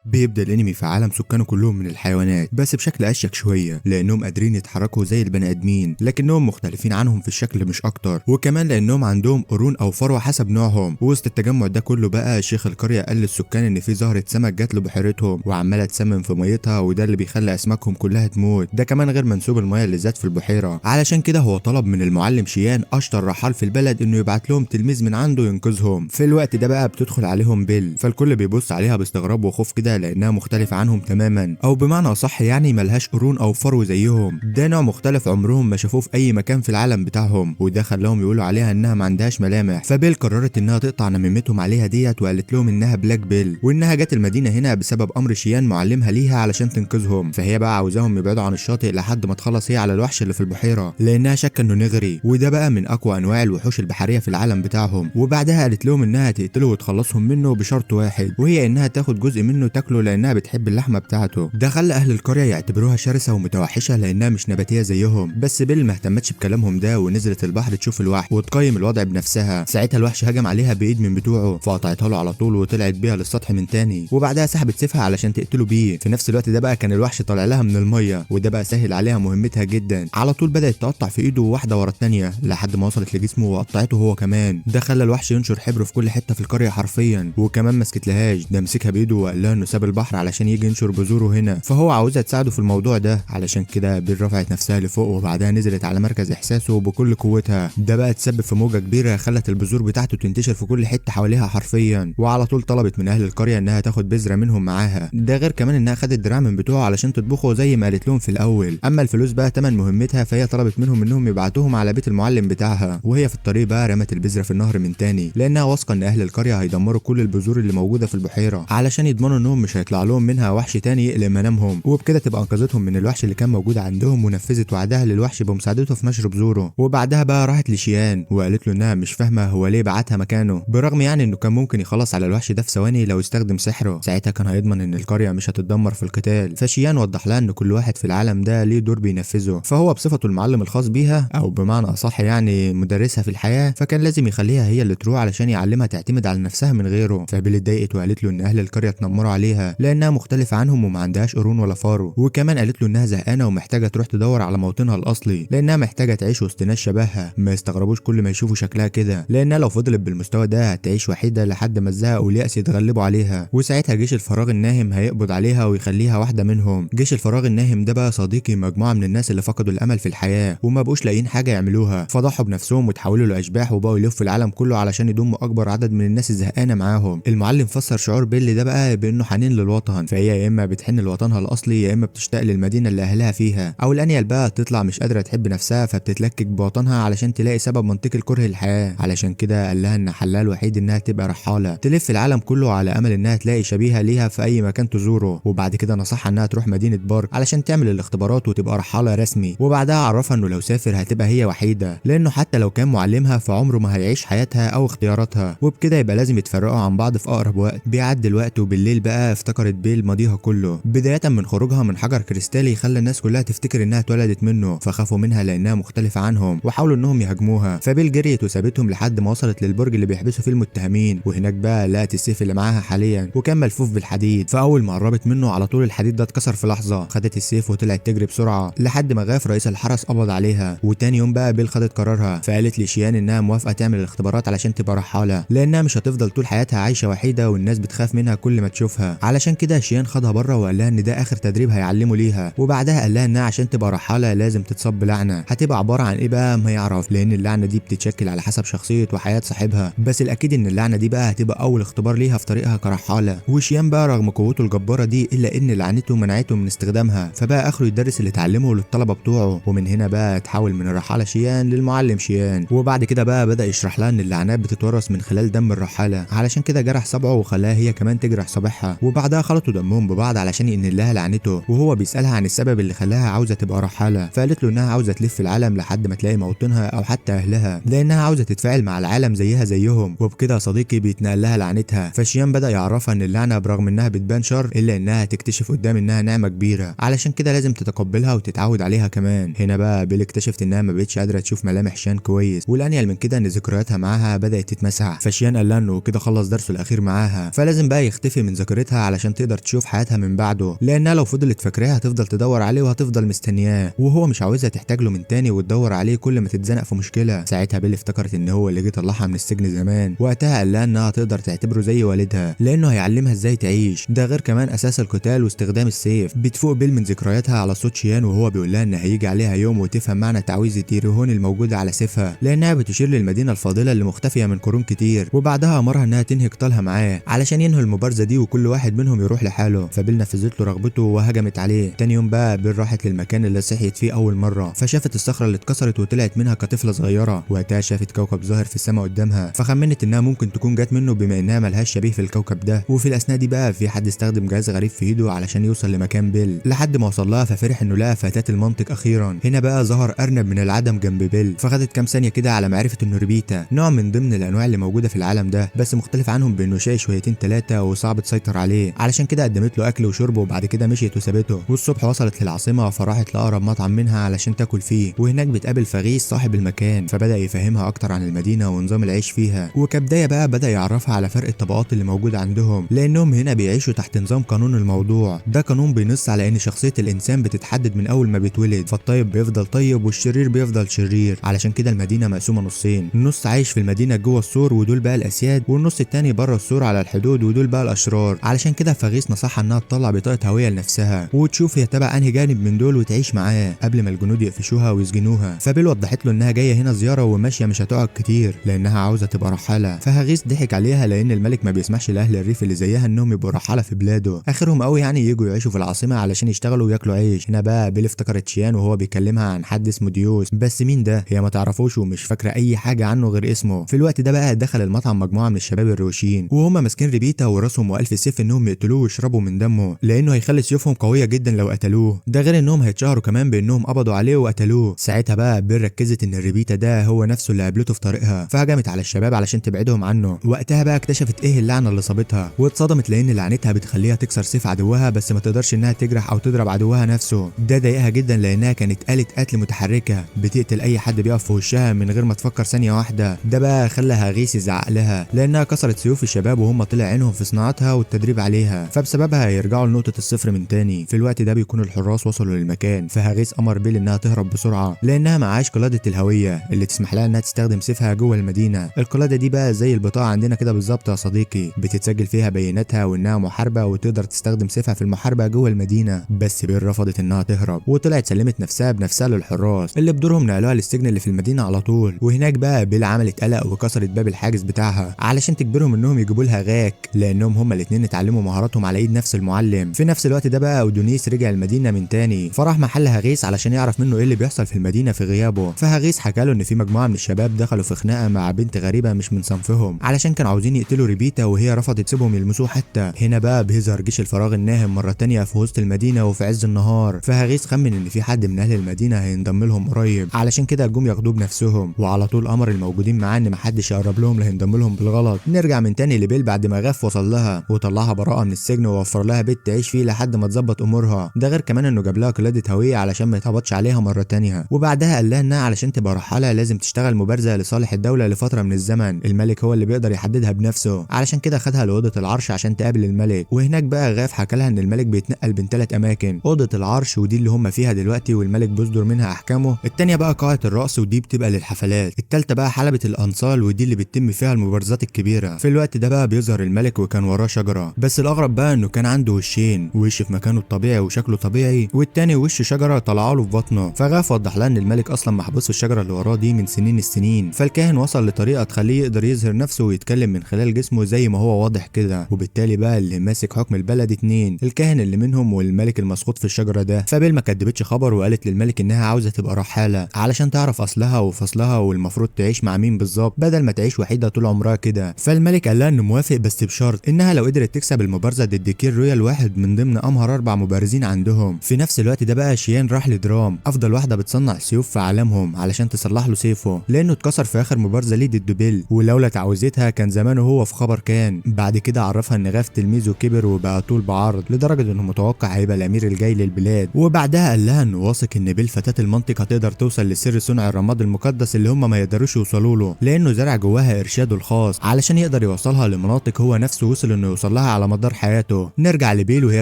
بيبدأ الانمي في عالم سكانه كلهم من الحيوانات، بس بشكل اشيك شوية لانهم قادرين يتحركوا زي البني ادمين، لكنهم مختلفين عنهم في الشكل مش اكتر، وكمان لانهم عندهم قرون او فروه حسب نوعهم. وسط التجمع ده كله بقى شيخ القرية قال للسكان ان في زهره سمك جت لبحيرتهم وعماله تسمم في ميتها، وده اللي بيخلي اسماكهم كلها تموت، ده كمان غير منسوب المية اللي زاد في البحيرة. علشان كده هو طلب من المعلم شيان اشطر رحال في البلد انه يبعت لهم تلميذ من عنده ينقذهم. في الوقت ده بقى بتدخل عليهم بيل، فالكل بيبص عليها باستغراب وخوف كده لانها مختلفة عنهم تماما، او بمعنى اصح يعني ملهاش قرون او فرو زيهم، ده نوع مختلف عمرهم ما شافوه في اي مكان في العالم بتاعهم، وده خلاهم يقولوا عليها انها ما عندهاش ملامح. فبيل قررت انها تقطع نميمتهم عليها ديت، وقالت لهم انها بلاك بيل وانها جت المدينة هنا بسبب امر شيان معلمها ليها علشان تنقذهم. فهي بقى عاوزاهم يبعدوا عن الشاطئ لحد ما تخلص هي على الوحش اللي في البحيرة، لانها شاكه انه نغري، وده بقى من اقوى انواع الوحوش البحرية في العالم بتاعهم. وبعدها قالت لهم انها تقتله وتخلصهم منه بشرط واحد، وهي انها تاخد جزء منه تاكله لانها بتحب اللحمة بتاعته. ده خلى اهل القرية يعتبروها شرسة ومتوحشه لانها مش نباتيه زيهم، بس بيل ما اهتمتش بكلامهم ده ونزلت البحر تشوف الوحش وتقيم الوضع بنفسها. ساعتها الوحش هجم عليها بايد من بتوعه فقطعتها له على طول وطلعت بيها للسطح من تاني، وبعدها سحبت سيفها علشان تقتله بيه. في نفس الوقت ده بقى كان الوحش طالع لها من المية، وده بقى سهل عليها مهمتها جدا. على طول بدات تقطع في ايده واحدة ورا الثانية لحد ما وصلت لجسمه وقطعته هو كمان. ده خلى الوحش ينشر حبرة في كل حتة في القرية حرفيا، وكمان ما سكتلهاش، ده مسكها بايده وقال لها انه ساب البحر علشان يجي ينشر بذوره هنا، فهو عاوزها تساعده في الموضوع ده. علشان كده بيل رفعت نفسها لفوق وبعدها نزلت على مركز احساسه بكل قوتها، ده بقى تسبب في موجه كبيرة خلت البذور بتاعته تنتشر في كل حتة حواليها حرفيا. وعلى طول طلبت من اهل القرية انها تاخد بذرة منهم معاها، ده غير كمان انها خدت دراع من بتوعه علشان تطبخه زي ما قالت لهم في الاول. اما الفلوس بقى تمن مهمتها، فهي طلبت منهم انهم يبعتوهم على بيت المعلم بتاعها. وهي في الطريق بقى رمت البذرة في النهر من تاني، لانها واثقة ان اهل القرية هيدمروا كل البذور اللي موجودة في البحيرة علشان يضمنوا انهم مش هيطلع لهم منها وحش تاني يقلق منامهم، وبكده تبقى انقذتهم من الوحش اللي كان موجود عندهم ونفذت وعدها للوحش بمساعدته في نشر بذوره. وبعدها بقى راحت لشيان وقالت له انها مش فاهمه هو ليه بعتها مكانه، برغم يعني انه كان ممكن يخلص على الوحش ده في ثواني لو استخدم سحره، ساعتها كان هيضمن ان القرية مش هتتدمر في القتال. فشيان وضح لها ان كل واحد في العالم ده ليه دور بينفذه، فهو بصفته المعلم الخاص بيها او بمعنى اصح يعني مدرسها في الحياة، فكان لازم يخليها هي اللي تروح علشان يعلمها تعتمد على نفسها من غيره. فبيل اتضايقت وقالت له ان اهل القرية اتنمروا عليها لانها مختلفة عنهم وما عندهاش قرون ولا فارو، وكمان قالت له انها زهقانه ومحتاجة تروح تدور على موطنها الاصلي لانها محتاجه تعيش وسط ناس شبهها ما يستغربوش كل ما يشوفوا شكلها كده، لانها لو فضلت بالمستوى ده هتعيش وحيده لحد ما الزهق واليأس يتغلبوا عليها، وساعتها جيش الفراغ الناهم هيقبض عليها ويخليها واحدة منهم. جيش الفراغ الناهم ده بقى صديقي مجموعة من الناس اللي فقدوا الامل في الحياة وما بقوش لاقيين حاجة يعملوها، فضحوا بنفسهم وتحولوا لاشباح وبقوا يلفوا العالم كله علشان يضموا اكبر عدد من الناس الزهقانه معاهم. المعلم فسر شعور بيل ده بقى بانه حنين للوطن، فهي يا اما بتحن لوطنها الاصلي يا اما بتشتاق للمدينة اللي اهلها فيها، او الانيل بقى تطلع مش قادرة تحب نفسها فبتتلكك بوطنها علشان تلاقي سبب منطقي لكرة الحياة. علشان كده قال لها ان حلها الوحيد انها تبقى رحاله تلف العالم كله على امل انها تلاقي شبيهه ليها في اي مكان تزوره. وبعد كده نصحها انها تروح مدينة بارك علشان تعمل الاختبارات وتبقى رحاله رسمي، وبعدها عرفها انه لو سافر هتبقى هي وحيده، لانه حتى لو كان معلمها فعمره ما هيعيش حياتها او اختياراتها، وبكده يبقى لازم يتفرقوا عن بعض في اقرب وقت. بيعدي الوقت وبالليل بقى افتكرت بيل ماضيها كله، بداية من خروجها من حجر كريستالي خلى الناس كلها تفتكر انها اتولدت منه، فخافوا منها لانها مختلفة عنهم وحاولوا انهم يهاجموها. فبيل جريت وسابتهم لحد ما وصلت للبرج اللي بيحبسوا فيه المتهمين، وهناك بقى لقت السيف اللي معاها حاليا وكان ملفوف بالحديد، فاول ما قربت منه على طول الحديد ده اتكسر في لحظة. خدت السيف وطلعت تجري بسرعة لحد ما غاف رئيس الحرس قبض عليها. وتاني يوم بقى بيل خدت قرارها، فقالت لشيان انها موافقة تعمل الاختبارات علشان تبقى رحاله، لانها مش هتفضل طول حياتها عايشه وحيده والناس بتخاف منها كل ما تشوفها. علشان كده شيان خدها بره وقال لها ان ده اخر تدريب هيعلمه ليها، وبعدها قال لها انها عشان تبقى رحاله لازم تتصاب بلعنه، هتبقى عبارة عن ايه بقى ما يعرف، لان اللعنة دي بتتشكل على حسب شخصية وحياه صاحبها، بس الاكيد ان اللعنة دي بقى هتبقى اول اختبار ليها في طريقها كرحاله. وشيان بقى رغم قوته الجبارة دي الا ان لعنته منعته من استخدامها، فبقى اخره يدرس اللي اتعلمه للطلبة بتوعه، ومن هنا بقى اتحول من الرحاله شيان للمعلم شيان. وبعد كده بقى بدا يشرح لها ان اللعنات بتتورث من خلال دم الرحاله، علشان كده جرح صبعه وخلاها هي كمان تجرح صابعها، وبعدها خلطوا دمهم ببعض علشان ينقل لها لعنته. وهو بيسالها عن السبب اللي خلاها عاوزه تبقى رحاله، فقالت له انها عاوزه تلف العالم لحد ما تلاقي موطنها او حتى اهلها، لانها عاوزه تتفاعل مع العالم زيها زيهم. وبكده يا صديقي بيتنقل لها لعنتها. فشيان بدا يعرفها ان اللعنة برغم انها بتبان شر الا انها تكتشف قدام انها نعمه كبيرة، علشان كده لازم تتقبلها وتتعود عليها كمان. هنا بقى بيل اكتشفت انها ما بقتش قادرة تشوف ملامح شيان كويس، والانيل من كده ان ذكرياتها معاها بدات تتمسح. فشيان قال لها انه كده خلص درسه الاخير معاها، فلازم بقى يختفي من ذاكرتها ذكرياتها علشان تقدر تشوف حياتها من بعده، لانها لو فضلت فاكراها هتفضل تدور عليه وهتفضل مستنياه، وهو مش عاوزها تحتاج له من تاني وتدور عليه كل ما تتزنق في مشكلة. ساعتها بيل افتكرت ان هو اللي جه طلعها من السجن زمان، وقتها قال لها انها تقدر تعتبره زي والدها لانه هيعلمها ازاي تعيش، ده غير كمان اساس القتال واستخدام السيف. بتفوق بيل من ذكرياتها على صوت شيان وهو بيقول لها ان هيجي عليها يوم وتفهم معنى تعويذه ايريهون الموجودة على سيفها، لانها بتشير للمدينة الفاضلة اللي مختفيه من قرون كتير. وبعدها امرها انها تنهي قتالها معاه علشان ينهوا المبارزة دي وكل واحد منهم يروح لحاله. فبيل نفذت له رغبته وهجمت عليه. تاني يوم بقى بيل راحت للمكان اللي صحيت فيه اول مرة، فشافت الصخرة اللي اتكسرت وطلعت منها كطفله صغيرة. وقتها شافت كوكب ظاهر في السماء قدامها، فخمنت انها ممكن تكون جت منه بما انها ملهاش شبيه في الكوكب ده. وفي الاثناء دي بقى في حد استخدم جهاز غريب في ايده علشان يوصل لمكان بيل لحد ما وصل لها، ففرح انه لقى فتاة المنطق اخيرا. هنا بقى ظهر ارنب من العدم جنب بيل، فخدت كام ثانية كده على معرفة انه ريبيتا، نوع من ضمن الانواع اللي موجودة في العالم ده، بس مختلف عنهم بانه شقي شويتين ثلاثة وصعب تسيطر عليه. علشان كده قدمت له اكل وشرب وبعد كده مشيت وسابته. والصبح وصلت للعاصمه، فراحت لاقرب مطعم منها علشان تاكل فيه، وهناك بتقابل فغيس صاحب المكان، فبدا يفهمها اكتر عن المدينة ونظام العيش فيها. وكبدايه بقى بدا يعرفها على فرق الطبقات اللي موجود عندهم، لانهم هنا بيعيشوا تحت نظام قانون الموضوع. ده قانون بينص على ان شخصية الانسان بتتحدد من اول ما بيتولد، فالطيب بيفضل طيب والشرير بيفضل شرير. علشان كده المدينة مقسومة نصين، نص عايش في المدينة جوه السور ودول بقى الاسياد، والنص التاني بره السور على الحدود ودول بقى الاشرار. علشان كده فغيس نصحها انها تطلع بطاقة هوية لنفسها وتشوف هي تبع انهي جانب من دول وتعيش معاه قبل ما الجنود يقفشوها ويسجنوها. فبيل وضحت له انها جاية هنا زيارة وماشية مش هتقعد كتير لانها عاوزه تبقى رحاله. فهغيس ضحك عليها لان الملك ما بيسمحش لاهل الريف اللي زيها انهم يبقوا رحاله في بلاده، اخرهم قوي يعني يجوا يعيشوا في العاصمة علشان يشتغلوا وياكلوا عيش. هنا بقى بيل افتكرت شيان وهو بيكلمها عن حد اسمه ديوس، بس مين ده؟ هي ما تعرفوش ومش فاكره اي حاجة عنه غير اسمه. في الوقت ده بقى دخل المطعم مجموعة من الشباب الروشين وهم ماسكين ريبيتا وراسهم والف سيف انهم يقتلوه ويشربوا من دمه، لانه هيخلي سيوفهم قوية جدا لو قتلوه، ده غير انهم هيتشهروا كمان بانهم قبضوا عليه وقتلوه. ساعتها بقى بيل ركزت ان الريبيتا ده هو نفسه اللي قابلته في طريقها، فهجمت على الشباب علشان تبعدهم عنه. وقتها بقى اكتشفت ايه اللعنة اللي صابتها واتصدمت لان لعنتها بتخليها تكسر سيف عدوها بس ما تقدرش انها تجرح او تضرب عدوها نفسه. ده ضايقها جدا لانها كانت آلة قتل متحركة بتقتل اي حد بيقف في وشها من غير ما تفكر ثانية واحدة. ده بقى خلى هاغيس يزعق لها لانها كسرت سيوف الشباب وهم طلع عينهم في صناعتها والتدريب عليها، فبسببها يرجعوا لنقطة الصفر من تاني. في الوقت ده بيكون الحراس وصلوا للمكان، فهاغيس امر بيل انها تهرب بسرعة لانها معاش قلادة الهوية اللي تسمح لها انها تستخدم سيفها جوه المدينة. القلادة دي بقى زي البطاقة عندنا كده بالظبط يا صديقي، بتتسجل فيها بياناتها وانها محاربة وتقدر تستخدم سيفها في المحاربة جوه المدينة. بس بيل رفضت انها تهرب وطلعت سلمت نفسها بنفسها للحراس اللي بدورهم نقلوها للسجن اللي في المدينة على طول. وهناك بقى بيل عملت قلق وكسرت باب الحاجز بتاعها علشان تجبرهم انهم يجيبوا لها غاك، لانهم هما الاثنين اتعلموا مهاراتهم على ايد نفس المعلم. في نفس الوقت ده بقى اودونيس رجع المدينة من تاني، فراح محل هاغيس علشان يعرف منه ايه اللي بيحصل في المدينة في غيابه. فهاغيس حكى له ان في مجموعة من الشباب دخلوا في خناقه مع بنت غريبة مش من صنفهم علشان كانوا عاوزين يقتلوا ريبيتا وهي رفضت تسيبهم يلمسوه حتى. هنا بقى بيظهر جيش الفراغ الناهم مرة تانية في وسط المدينة وفي عز النهار، فهاغيس خمن ان في حد من اهل المدينة هينضم لهم قريب، علشان كده جم ياخدوه بنفسهم. وعلى طول امر الموجودين معاه ان محدش يقرب لهم لا هينضم لهم بالغلط. نرجع من تاني لبيل بعد ما غاف وصل لها وطلعها براءه من السجن ووفر لها بيت تعيش فيه لحد ما تظبط امورها، ده غير كمان انه جاب لها قلادة هوية علشان ما يتقبضش عليها مرة تانية. وبعدها قال لها انها علشان تبقى رحاله لازم تشتغل مبارزه لصالح الدولة لفترة من الزمن، الملك هو اللي بيقدر يحددها بنفسه، علشان كده خدها لاوضه العرش عشان تقابل الملك. وهناك بقى غاف حكى لها ان الملك بيتنقل بين 3 اماكن، اوضة العرش ودي اللي هم فيها دلوقتي والملك بيصدر منها احكامه، التانية بقى قاعة الرقص ودي بتبقى للحفلات، التالتة بقى حلبة الانصال ودي اللي بتتم فيها المبارزات الكبيرة. في الوقت ده بقى بيظهر الملك وكان وراه شجرة، بس الاغرب بقى انه كان عنده وشين، وش في مكانه الطبيعي وشكله طبيعي، والتاني وش شجرة طلع له في بطنه. فغاف وضح لها ان الملك اصلا محبوس في الشجرة اللي وراه دي من سنين السنين، فالكاهن وصل لطريقه تخليه يقدر يظهر نفسه ويتكلم من خلال جسمه زي ما هو واضح كده، وبالتالي بقى اللي ماسك حكم البلد 2، الكاهن اللي منهم والملك المسقوط في الشجرة ده. فبيل ما كدبتش خبر وقالت للملك انها عاوزه تبقى رحاله علشان تعرف اصلها وفصلها والمفروض تعيش مع مين بالظبط بدل ما تعيش وحيده طول عمرها كده. فالملك قال لها انه موافق بس بشرط انها لو قدرت تكسب المبارزة ضد كير رويال واحد من ضمن امهر 4 مبارزين عندهم. في نفس الوقت ده بقى شيان راح لدرام افضل واحدة بتصنع سيوف في عالمهم علشان تصلح له سيفه لانه اتكسر في اخر مبارزه ليه ضد بيل، ولولا تعويذتها كان زمانه هو في خبر كان. بعد كده عرفها ان غاف تلميذه كبر وبقى طول بعرض لدرجة انه متوقع هيبقى الامير الجاي للبلاد. وبعدها قال لها انه واثق ان بيل فتاة المنطق هتقدر توصل لسر صنع الرماد المقدس اللي هم ما يقدروش يوصلوا له، لانه زرع جواها ارشاده الخاص علشان يقدر يوصلها لمناطق هو نفسه وصل انه يوصل لها على على مدار حياته. نرجع لبيل وهي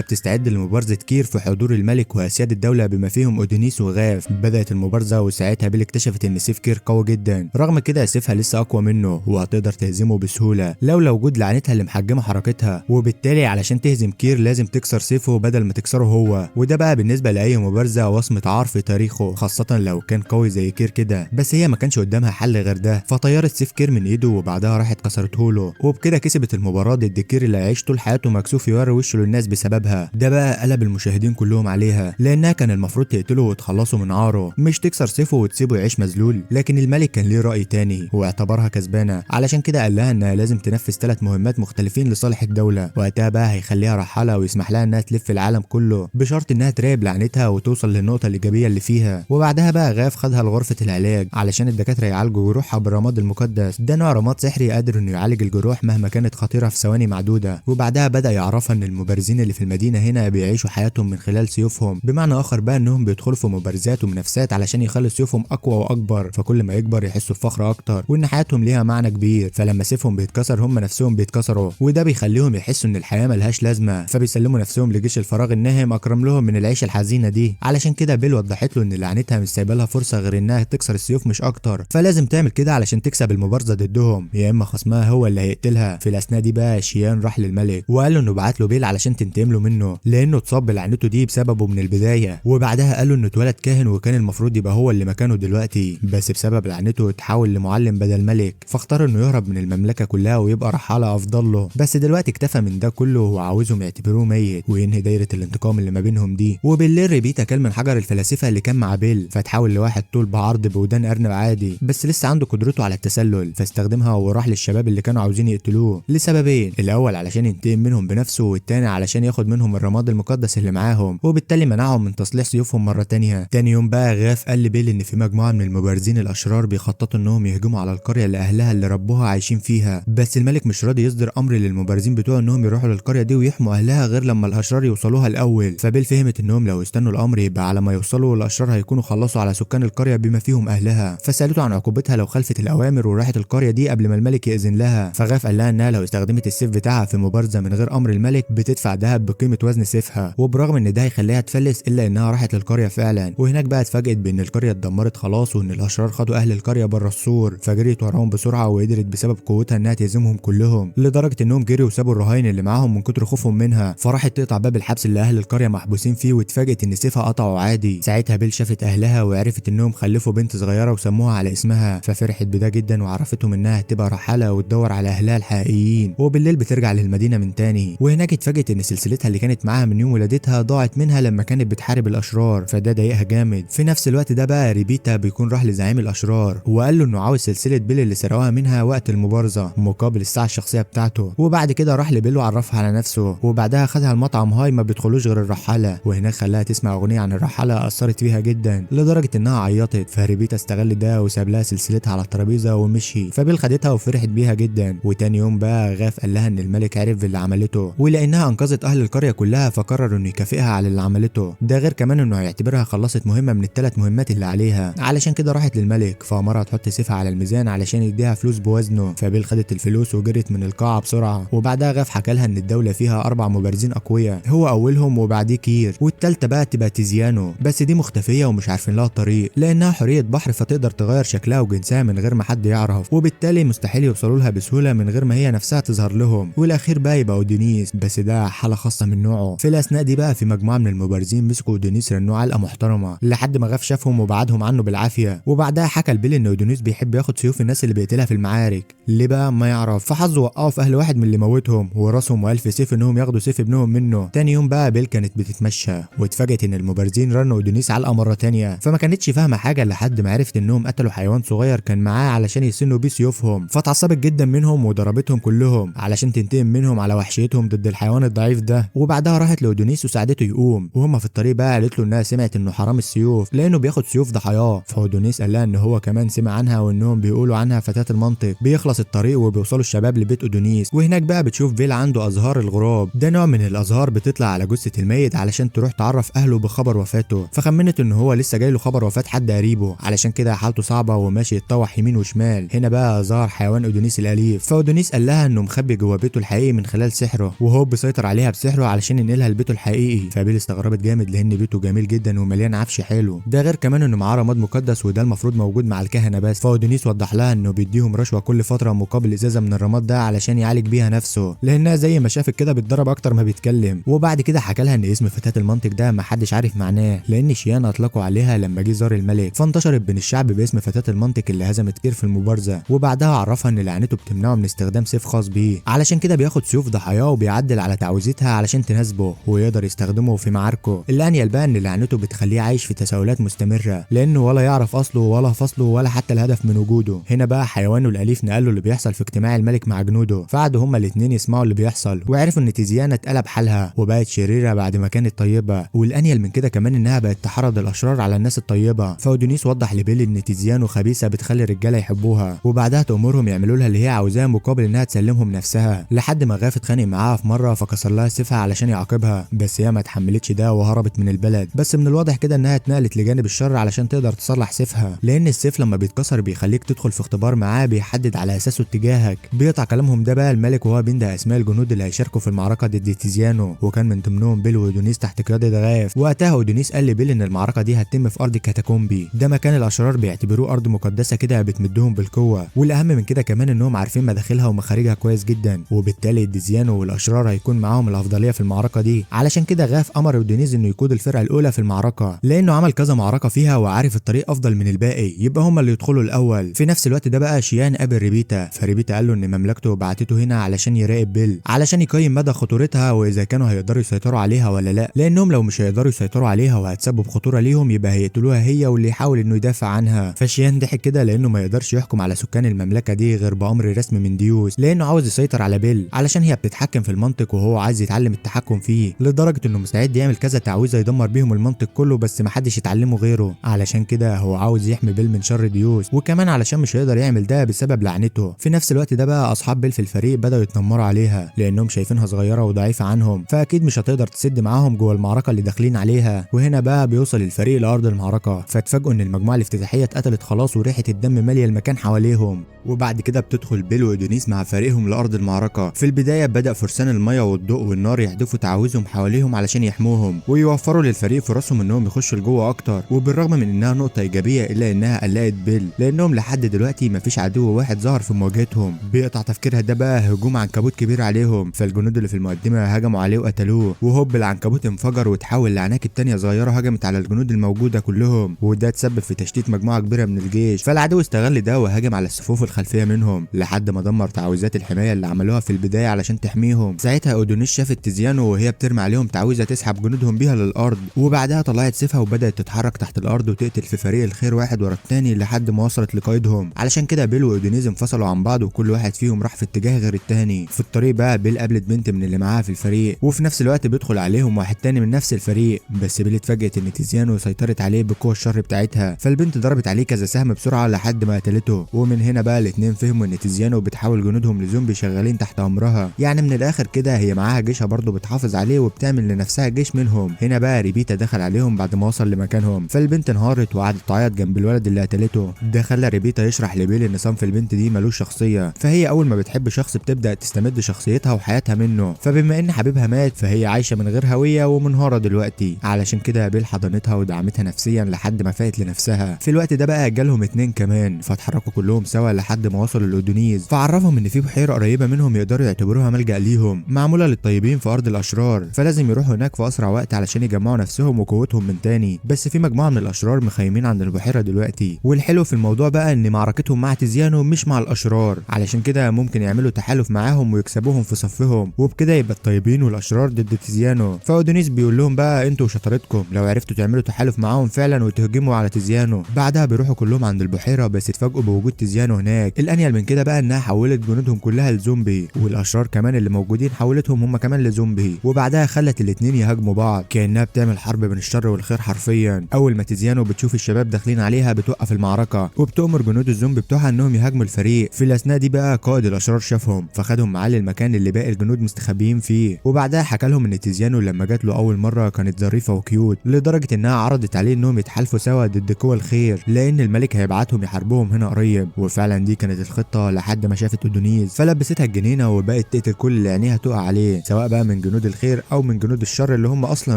بتستعد لمبارزه كير في حضور الملك واسياد الدولة بما فيهم اودونيس وغاف. بدات المبارزة وساعتها بيل اكتشفت ان سيف كير قوي جدا، رغم كده سيفها لسه اقوى منه وهتقدر تهزمه بسهولة لولا وجود لعنتها اللي محجمه حركتها، وبالتالي علشان تهزم كير لازم تكسر سيفه بدل ما تكسره هو، وده بقى بالنسبة لاي مبارزه وصمة عار في تاريخه، خاصة لو كان قوي زي كير كده. بس هي ما كانش قدامها حل غير ده، فطيرت سيف كير من ايده وبعدها راحت كسرته له، وبكده كسبت المباراة ضد كير اللي هيعيش طول حياته مكسوف يوري وشه للناس بسببها. ده بقى قلب المشاهدين كلهم عليها، لانها كان المفروض تقتله وتخلصه من عاره، مش تكسر سيفه وتسيبه يعيش مذلول. لكن الملك كان ليه راي تاني واعتبرها كسبانه، علشان كده قال لها انها لازم تنفذ 3 مهمات مختلفين لصالح الدولة، وقتها بقى هيخليها رحاله ويسمح لها انها تلف العالم كله بشرط انها تراقب لعنتها وتوصل للنقطة الايجابية اللي فيها. وبعدها بقى غاف خدها لغرفة العلاج علشان الدكاترة يعالجوا جروحها بالرماد المقدس، ده نوع رماد سحري قادر انه يعالج الجروح مهما كانت خطيرة في ثواني معدودة. وبعدها بدا يعرفها ان المبارزين اللي في المدينة هنا بيعيشوا حياتهم من خلال سيوفهم، بمعنى اخر بقى انهم بيدخلوا في مبارزات ومنافسات علشان يخلوا سيوفهم اقوى واكبر، فكل ما يكبر يحسوا بفخر اكتر وان حياتهم ليها معنى كبير، فلما سيفهم بيتكسر هم نفسهم بيتكسروا، وده بيخليهم يحسوا ان الحياة ملهاش لازمه، فبيسلموا نفسهم لجيش الفراغ الناهم اكرم لهم من العيشة الحزينة دي. علشان كده بيل وضحت له ان لعنتها مش سايبه لها فرصة غير انها تكسر السيوف مش اكتر، فلازم تعمل كده علشان تكسب المبارزة ضدهم، يا اما خصمها هو اللي هيقتلها. في الاثناء دي بقى شيان راح للملك وقال له انه بعت له بيل علشان تنتقم له منه لانه اتصاب بلعنته دي بسببه من البداية، وبعدها قال له انه اتولد كاهن وكان المفروض يبقى هو اللي مكانه دلوقتي، بس بسبب لعنته اتحول لمعلم بدل ملك، فاختار انه يهرب من المملكة كلها ويبقى رحاله افضل له. بس دلوقتي اكتفى من ده كله وعاوزهم يعتبروه ميت وينهي دايرة الانتقام اللي ما بينهم دي. وبالليل ريبيتا كل من حجر الفلاسفة اللي كان مع بيل، فتحول لواحد طول بعرض بودان ارنب عادي بس لسه عنده قدرته على التسلل، فاستخدمها وراح للشباب اللي كانوا عاوزين يقتلوه لسببين، الاول علشان ينتقم منهم بنفسه، والتاني علشان ياخد منهم الرماد المقدس اللي معاهم، وبالتالي منعهم من تصليح سيوفهم مرة تانية. تاني يوم بقى غاف قال لبيل ان في مجموعة من المبارزين الاشرار بيخططوا انهم يهجموا على القرية اللي اهلها اللي ربوها عايشين فيها، بس الملك مش راضي يصدر امر للمبارزين بتوعه انهم يروحوا للقريه دي ويحموا اهلها غير لما الاشرار يوصلوها الاول. فبيل فهمت انهم لو استنوا الامر يبقى على ما يوصلوا الاشرار هيكونوا خلصوا على سكان القرية بما فيهم اهلها، فسالته عن عقوبتها لو خلفت الاوامر وراحت القرية دي قبل ما الملك يأذن لها. فغاف قال لها انها لو استخدمت السيف بتاعها في مبارزه من غير امر الملك بتدفع ذهب بقيمة وزن سيفها، وبرغم ان ده هيخليها تفلس الا انها راحت للقريه فعلا. وهناك بقى اتفاجئت بان القرية اتدمرت خلاص وان الاشرار خدوا اهل القرية بره السور، فجريت وراهم بسرعة وقدرت بسبب قوتها انها تهزمهم كلهم، لدرجة انهم جريوا وسابوا الرهاين اللي معاهم من كتر خوفهم منها. فراحت تقطع باب الحبس اللي اهل القرية محبوسين فيه واتفاجئت ان سيفها قطعه عادي. ساعتها بيل شافت اهلها وعرفت انهم خلفوا بنت صغيرة وسموها على اسمها، ففرحت بده جدا وعرفتهم انها هتبقى رحاله وتدور على اهلها الحقيقيين. وبالليل بترجع للمدينة من تاني، وهناك اتفاجئت ان سلسلتها اللي كانت معاها من يوم ولادتها ضاعت منها لما كانت بتحارب الاشرار، فده ضايقها جامد. في نفس الوقت ده بقى ريبيتا بيكون راح لزعيم الاشرار وقال له انه عاوز سلسلة بيل اللي سرقوها منها وقت المبارزة مقابل الساعة الشخصية بتاعته. وبعد كده راح لبيل وعرفها على نفسه، وبعدها خدها المطعم هاي ما بيدخلوش غير الرحاله، وهناك خلاها تسمع اغنية عن الرحاله اثرت فيها جدا لدرجة انها عيطت. فريبيتا استغل ده وساب لها سلسلتها على الترابيزة ومشي، فبيل خدتها وفرحت بيها جدا. وتاني يوم بقى غاف قال لها ان الملك عرف باللي عملته، ولانها انقذت اهل القرية كلها فقرر انه يكافئها على اللي عملته ده، غير كمان انه هيعتبرها خلصت مهمة من ال3 مهمات اللي عليها. علشان كده راحت للملك فامرها تحط سيفها على الميزان علشان يديها فلوس بوزنه، فبيل خدت الفلوس وجرت من القاعة بسرعة. وبعدها غاف حكى لها ان الدولة فيها 4 مبارزين اقوياء، هو اولهم وبعديه كير، والثالثة بقى تبقى تيزيانو، بس دي مختفيه ومش عارفين لها الطريق لانها حورية بحر فتقدر تغير شكلها وجنسها من غير ما حد يعرف، وبالتالي مستحيل يوصلوا لها بسهولة من غير ما هي نفسها تظهر لهم. والاخير بقى يبقى اودونيس، بس ده حاله خاصة من نوعه. في الاثناء دي بقى في مجموعة من المبارزين مسكوا اودونيس رنوه علقه محترمه لحد ما غاف شافهم وبعدهم عنه بالعافية. وبعدها حكى لبيل ان اودونيس بيحب ياخد سيوف الناس اللي بيقتلها في المعارك، ليه بقى ما يعرف، فحظه وقعه في اهل واحد من اللي موتهم وراسهم والف سيف انهم ياخدوا سيف ابنهم منه. تاني يوم بقى بيل كانت بتتمشى واتفاجئت ان المبارزين رنوا اودونيس علقه مرة تانية، فما كانتش فاهمه حاجة لحد ما عرفت انهم قتلوا حيوان صغير كان معاه علشان يسنوا بيه سيوفهم، فتعصبت جدا منهم وضربتهم كلهم علشان تنتقم منهم على وحشيتهم ضد الحيوان الضعيف ده. وبعدها راحت لاودونيس وساعدته يقوم، وهما في الطريق بقى قالت له انها سمعت انه حرام السيوف لانه بياخد سيوف ضحاياه، فاودونيس قال لها ان هو كمان سمع عنها وانهم بيقولوا عنها فتاة المنطق. بيخلص الطريق وبيوصلوا الشباب لبيت اودونيس، وهناك بقى بتشوف بيل عنده ازهار الغراب، ده نوع من الازهار بتطلع على جثة الميت علشان تروح تعرف اهله بخبر وفاته، فخمنت ان هو لسه جاي له خبر وفاة حد قريبه، علشان كده حالته صعبة وماشي يتطوح يمين وشمال. هنا بقى ظهر حيوان اودونيس الاليف، فاودونيس قال لها انه مخبي جوه بيته الحقيقي من خلال خلال سحره، وهوب سيطر عليها بسحره علشان ينقلها لبيته الحقيقي. فبيل استغربت جامد لان بيته جميل جدا ومليان عفش حلو، ده غير كمان انه معاه رماد مقدس وده المفروض موجود مع الكهنة بس. فاودونيس وضح لها انه بيديهم رشوة كل فترة مقابل ازازة من الرماد ده علشان يعالج بيها نفسه، لانها زي ما شافت كده بيتضرب اكتر ما بيتكلم. وبعد كده حكى لها ان اسم فتاة المنطق ده ما حدش عارف معناه، لان شيان اطلقوا عليها لما جه زار الملك، فانتشرت بين الشعب باسم فتاة المنطق اللي هزمت كير في المبارزة. وبعدها عرفها ان لعنته بتمنعه من استخدام سيف خاص بيه، علشان كده بياخد سيوف ضحاياه وبيعدل على تعويذتها علشان تناسبه ويقدر يستخدمه في معاركه. اللي انيل بقى ان لعنته بتخليه عايش في تساؤلات مستمرة، لانه ولا يعرف اصله ولا فصله ولا حتى الهدف من وجوده. هنا بقى حيوانه الاليف نقله اللي بيحصل في اجتماع الملك مع جنوده، فقعدوا هما الاثنين يسمعوا اللي بيحصل وعرفوا ان تيزيانا اتقلب حالها وبقت شريرة بعد ما كانت طيبة، والانيل من كده كمان انها بقت تحرض الاشرار على الناس الطيبة. فاودونيس وضح لبيل ان تيزيانو خبيثة بتخلي الرجالة يحبوها، وبعدها تامرهم يعملوا لها اللي هي عاوزاه مقابل انها تسلمهم نفسها، لحد ما غاف اتخانق معاها في مرة فكسر لها سيفها علشان يعاقبها، بس هي ما اتحملتش ده وهربت من البلد. بس من الواضح كده انها اتنقلت لجانب الشر علشان تقدر تصلح سيفها، لان السيف لما بيتكسر بيخليك تدخل في اختبار معاه بيحدد على اساسه اتجاهك. بيقطع كلامهم ده بقى الملك وهو بينده اسماء الجنود اللي هيشاركوا في المعركة ضد تيزيانو، وكان من ضمنهم بيل واودونيس تحت قيادة غاف. وقتها اودونيس قال لبيل ان المعركة دي هتتم في ارض كاتاكومبي، ده مكان الاشرار بيعتبروه ارض مقدسة كده بتمدهم بالقوة، والاهم من كده كمان انهم عارفين مداخلها ومخارجها كويس جدا، وبالتالي تيزيانو والاشرار هيكون معاهم الافضلية في المعركة دي. علشان كده غاف امر اودونيز انه يقود الفرقة الاولى في المعركة، لانه عمل كذا معركة فيها وعارف الطريق افضل من الباقي، يبقى هم اللي يدخلوا الاول. في نفس الوقت ده بقى شيان قابل ريبيتا، فريبيتا قال له ان مملكته بعتته هنا علشان يراقب بيل، علشان يقيم مدى خطورتها واذا كانوا هيقدروا يسيطروا عليها ولا لا، لانهم لو مش هيقدروا يسيطروا عليها وهتسبب خطورة ليهم يبقى هيقتلوها هي واللي يحاول انه يدافع عنها. فشيان ضحك كده لانه ما يقدرش يحكم على سكان المملكة دي غير بامر رسمي من ديوس، لانه عاوز يسيطر على بيل علشان هي بتتحكم في المنطق وهو عايز يتعلم التحكم فيه، لدرجة انه مستعد يعمل كذا تعويذه يدمر بيهم المنطق كله بس ما حدش يتعلمه غيره. علشان كده هو عاوز يحمي بيل من شر ديوس، وكمان علشان مش هيقدر يعمل ده بسبب لعنته. في نفس الوقت ده بقى اصحاب بيل في الفريق بداوا يتنمروا عليها لانهم شايفينها صغيرة وضعيفه عنهم، فاكيد مش هتقدر تسد معاهم جوه المعركة اللي داخلين عليها. وهنا بقى بيوصل الفريق لارض المعركة، فاتفاجئوا ان المجموعة الافتتاحيه اتقتلت خلاص وريحه الدم ماليه المكان حواليهم. وبعد كده بتدخل بيل واودونيس مع فريقهم لارض المعركة. في البداية بدا فرسان المية والضوء والنار يحدفوا تعاويذهم حواليهم علشان يحموهم ويوفروا للفريق فرصهم انهم يخشوا لجوه اكتر، وبالرغم من انها نقطة ايجابية الا انها قلقت بيل لانهم لحد دلوقتي مفيش عدو واحد ظهر في مواجهتهم. بيقطع تفكيرها ده بقى هجوم عنكبوت كبير عليهم، فالجنود اللي في المقدمة هجموا عليه وقتلوه، وهوب العنكبوت انفجر وتحول لعناكب تانية صغيرة هجمت على الجنود الموجودة كلهم، وده تسبب في تشتيت مجموعة كبيرة من الجيش. فالعدو استغل ده وهجم على الصفوف الخلفية منهم لحد ما دمر تعويذات الحماية اللي عملوها في البداية علشان تحميهم. ساعتها اودونيس شافت تيزيانو وهي بترمي عليهم تعويذه تسحب جنودهم بيها للارض، وبعدها طلعت سيفها وبدات تتحرك تحت الارض وتقتل في فريق الخير واحد ورا الثاني لحد ما وصلت لقائدهم. علشان كده بيل واودونيز انفصلوا عن بعض وكل واحد فيهم راح في اتجاه غير الثاني. في الطريق بقى بيل قابلت بنت من اللي معاها في الفريق، وفي نفس الوقت بيدخل عليهم واحد تاني من نفس الفريق، بس بيل اتفاجئت ان تيزيانو سيطرت عليه بقوة الشر بتاعتها، فالبنت ضربت عليه كذا سهم بسرعة لحد ما قتلته. ومن هنا بقى الاثنين فهموا ان تيزيانو بتحول جنودهم لزومبي شغالين تحت امرها، يعني من الاخر كده هي معاها جيشها برضه بتحافظ عليه وبتعمل لنفسها جيش منهم. هنا بقى ريبيتا دخل عليهم بعد ما وصل لمكانهم، فالبنت انهارت وقعدت تعيط جنب الولد اللي قتلته. ده خلى ريبيتا يشرح لبيل ان صنف البنت دي ملوش شخصية، فهي اول ما بتحب شخص بتبدا تستمد شخصيتها وحياتها منه، فبما ان حبيبها مات فهي عايشه من غير هوية ومنهاره دلوقتي. علشان كده بيل حضنتها ودعمتها نفسيا لحد ما فاقت لنفسها. في الوقت ده بقى جالهم اتنين كمان، فاتحركوا كلهم سوا لحد ما وصلوا لاودونيز، فعرفهم ان في بحيرة قريبه منهم يقدروا يعتبروها ملجأ ليهم معمولة للطيبين في ارض الاشرار، فلازم يروحوا هناك في اسرع وقت علشان يجمعوا نفسهم وقوتهم من تاني. بس في مجموعة من الاشرار مخيمين عند البحيرة دلوقتي، والحلو في الموضوع بقى ان معركتهم مع تيزيانو مش مع الاشرار، علشان كده ممكن يعملوا تحالف معاهم ويكسبوهم في صفهم، وبكده يبقى الطيبين والاشرار ضد تيزيانو. فاودونيس بيقول لهم بقى انتوا وشطارتكم لو عرفتوا تعملوا تحالف معاهم فعلا وتهجموا على تيزيانو. بعدها بيروحوا كلهم عند البحيرة بس اتفاجئوا بوجود تيزيانو هناك. الانيل من كده بقى انها حولت جنودهم كلها لزومبي، والاشرار كمان اللي موجودين حولتهم هم كمان لزومبي، وبعدها خلت الاتنين يهاجموا بعض كانها بتعمل حرب بين الشر والخير حرفيا. اول ما تيزيانو بتشوف الشباب داخلين عليها بتوقف المعركة وبتؤمر جنود الزومبي بتوعها انهم يهاجموا الفريق. في الاثناء دي بقى قائد الاشرار شافهم فخدهم معاه للمكان اللي باقي الجنود مستخبيين فيه، وبعدها حكى لهم ان تيزيانو لما جات له اول مرة كانت ظريفة و cute لدرجة انها عرضت عليه انهم يتحالفوا سوا ضد قوى الخير لان الملك هيبعتهم يحاربوهم هنا قريب. وفعلا دي كانت الخطة لحد ما شافت اودونيز فلبستها الجنينة وبقت تقتل كل اللي عينيها تقع عليه، سواء بقى من جنود الخير او من جنود الشر اللي هم اصلا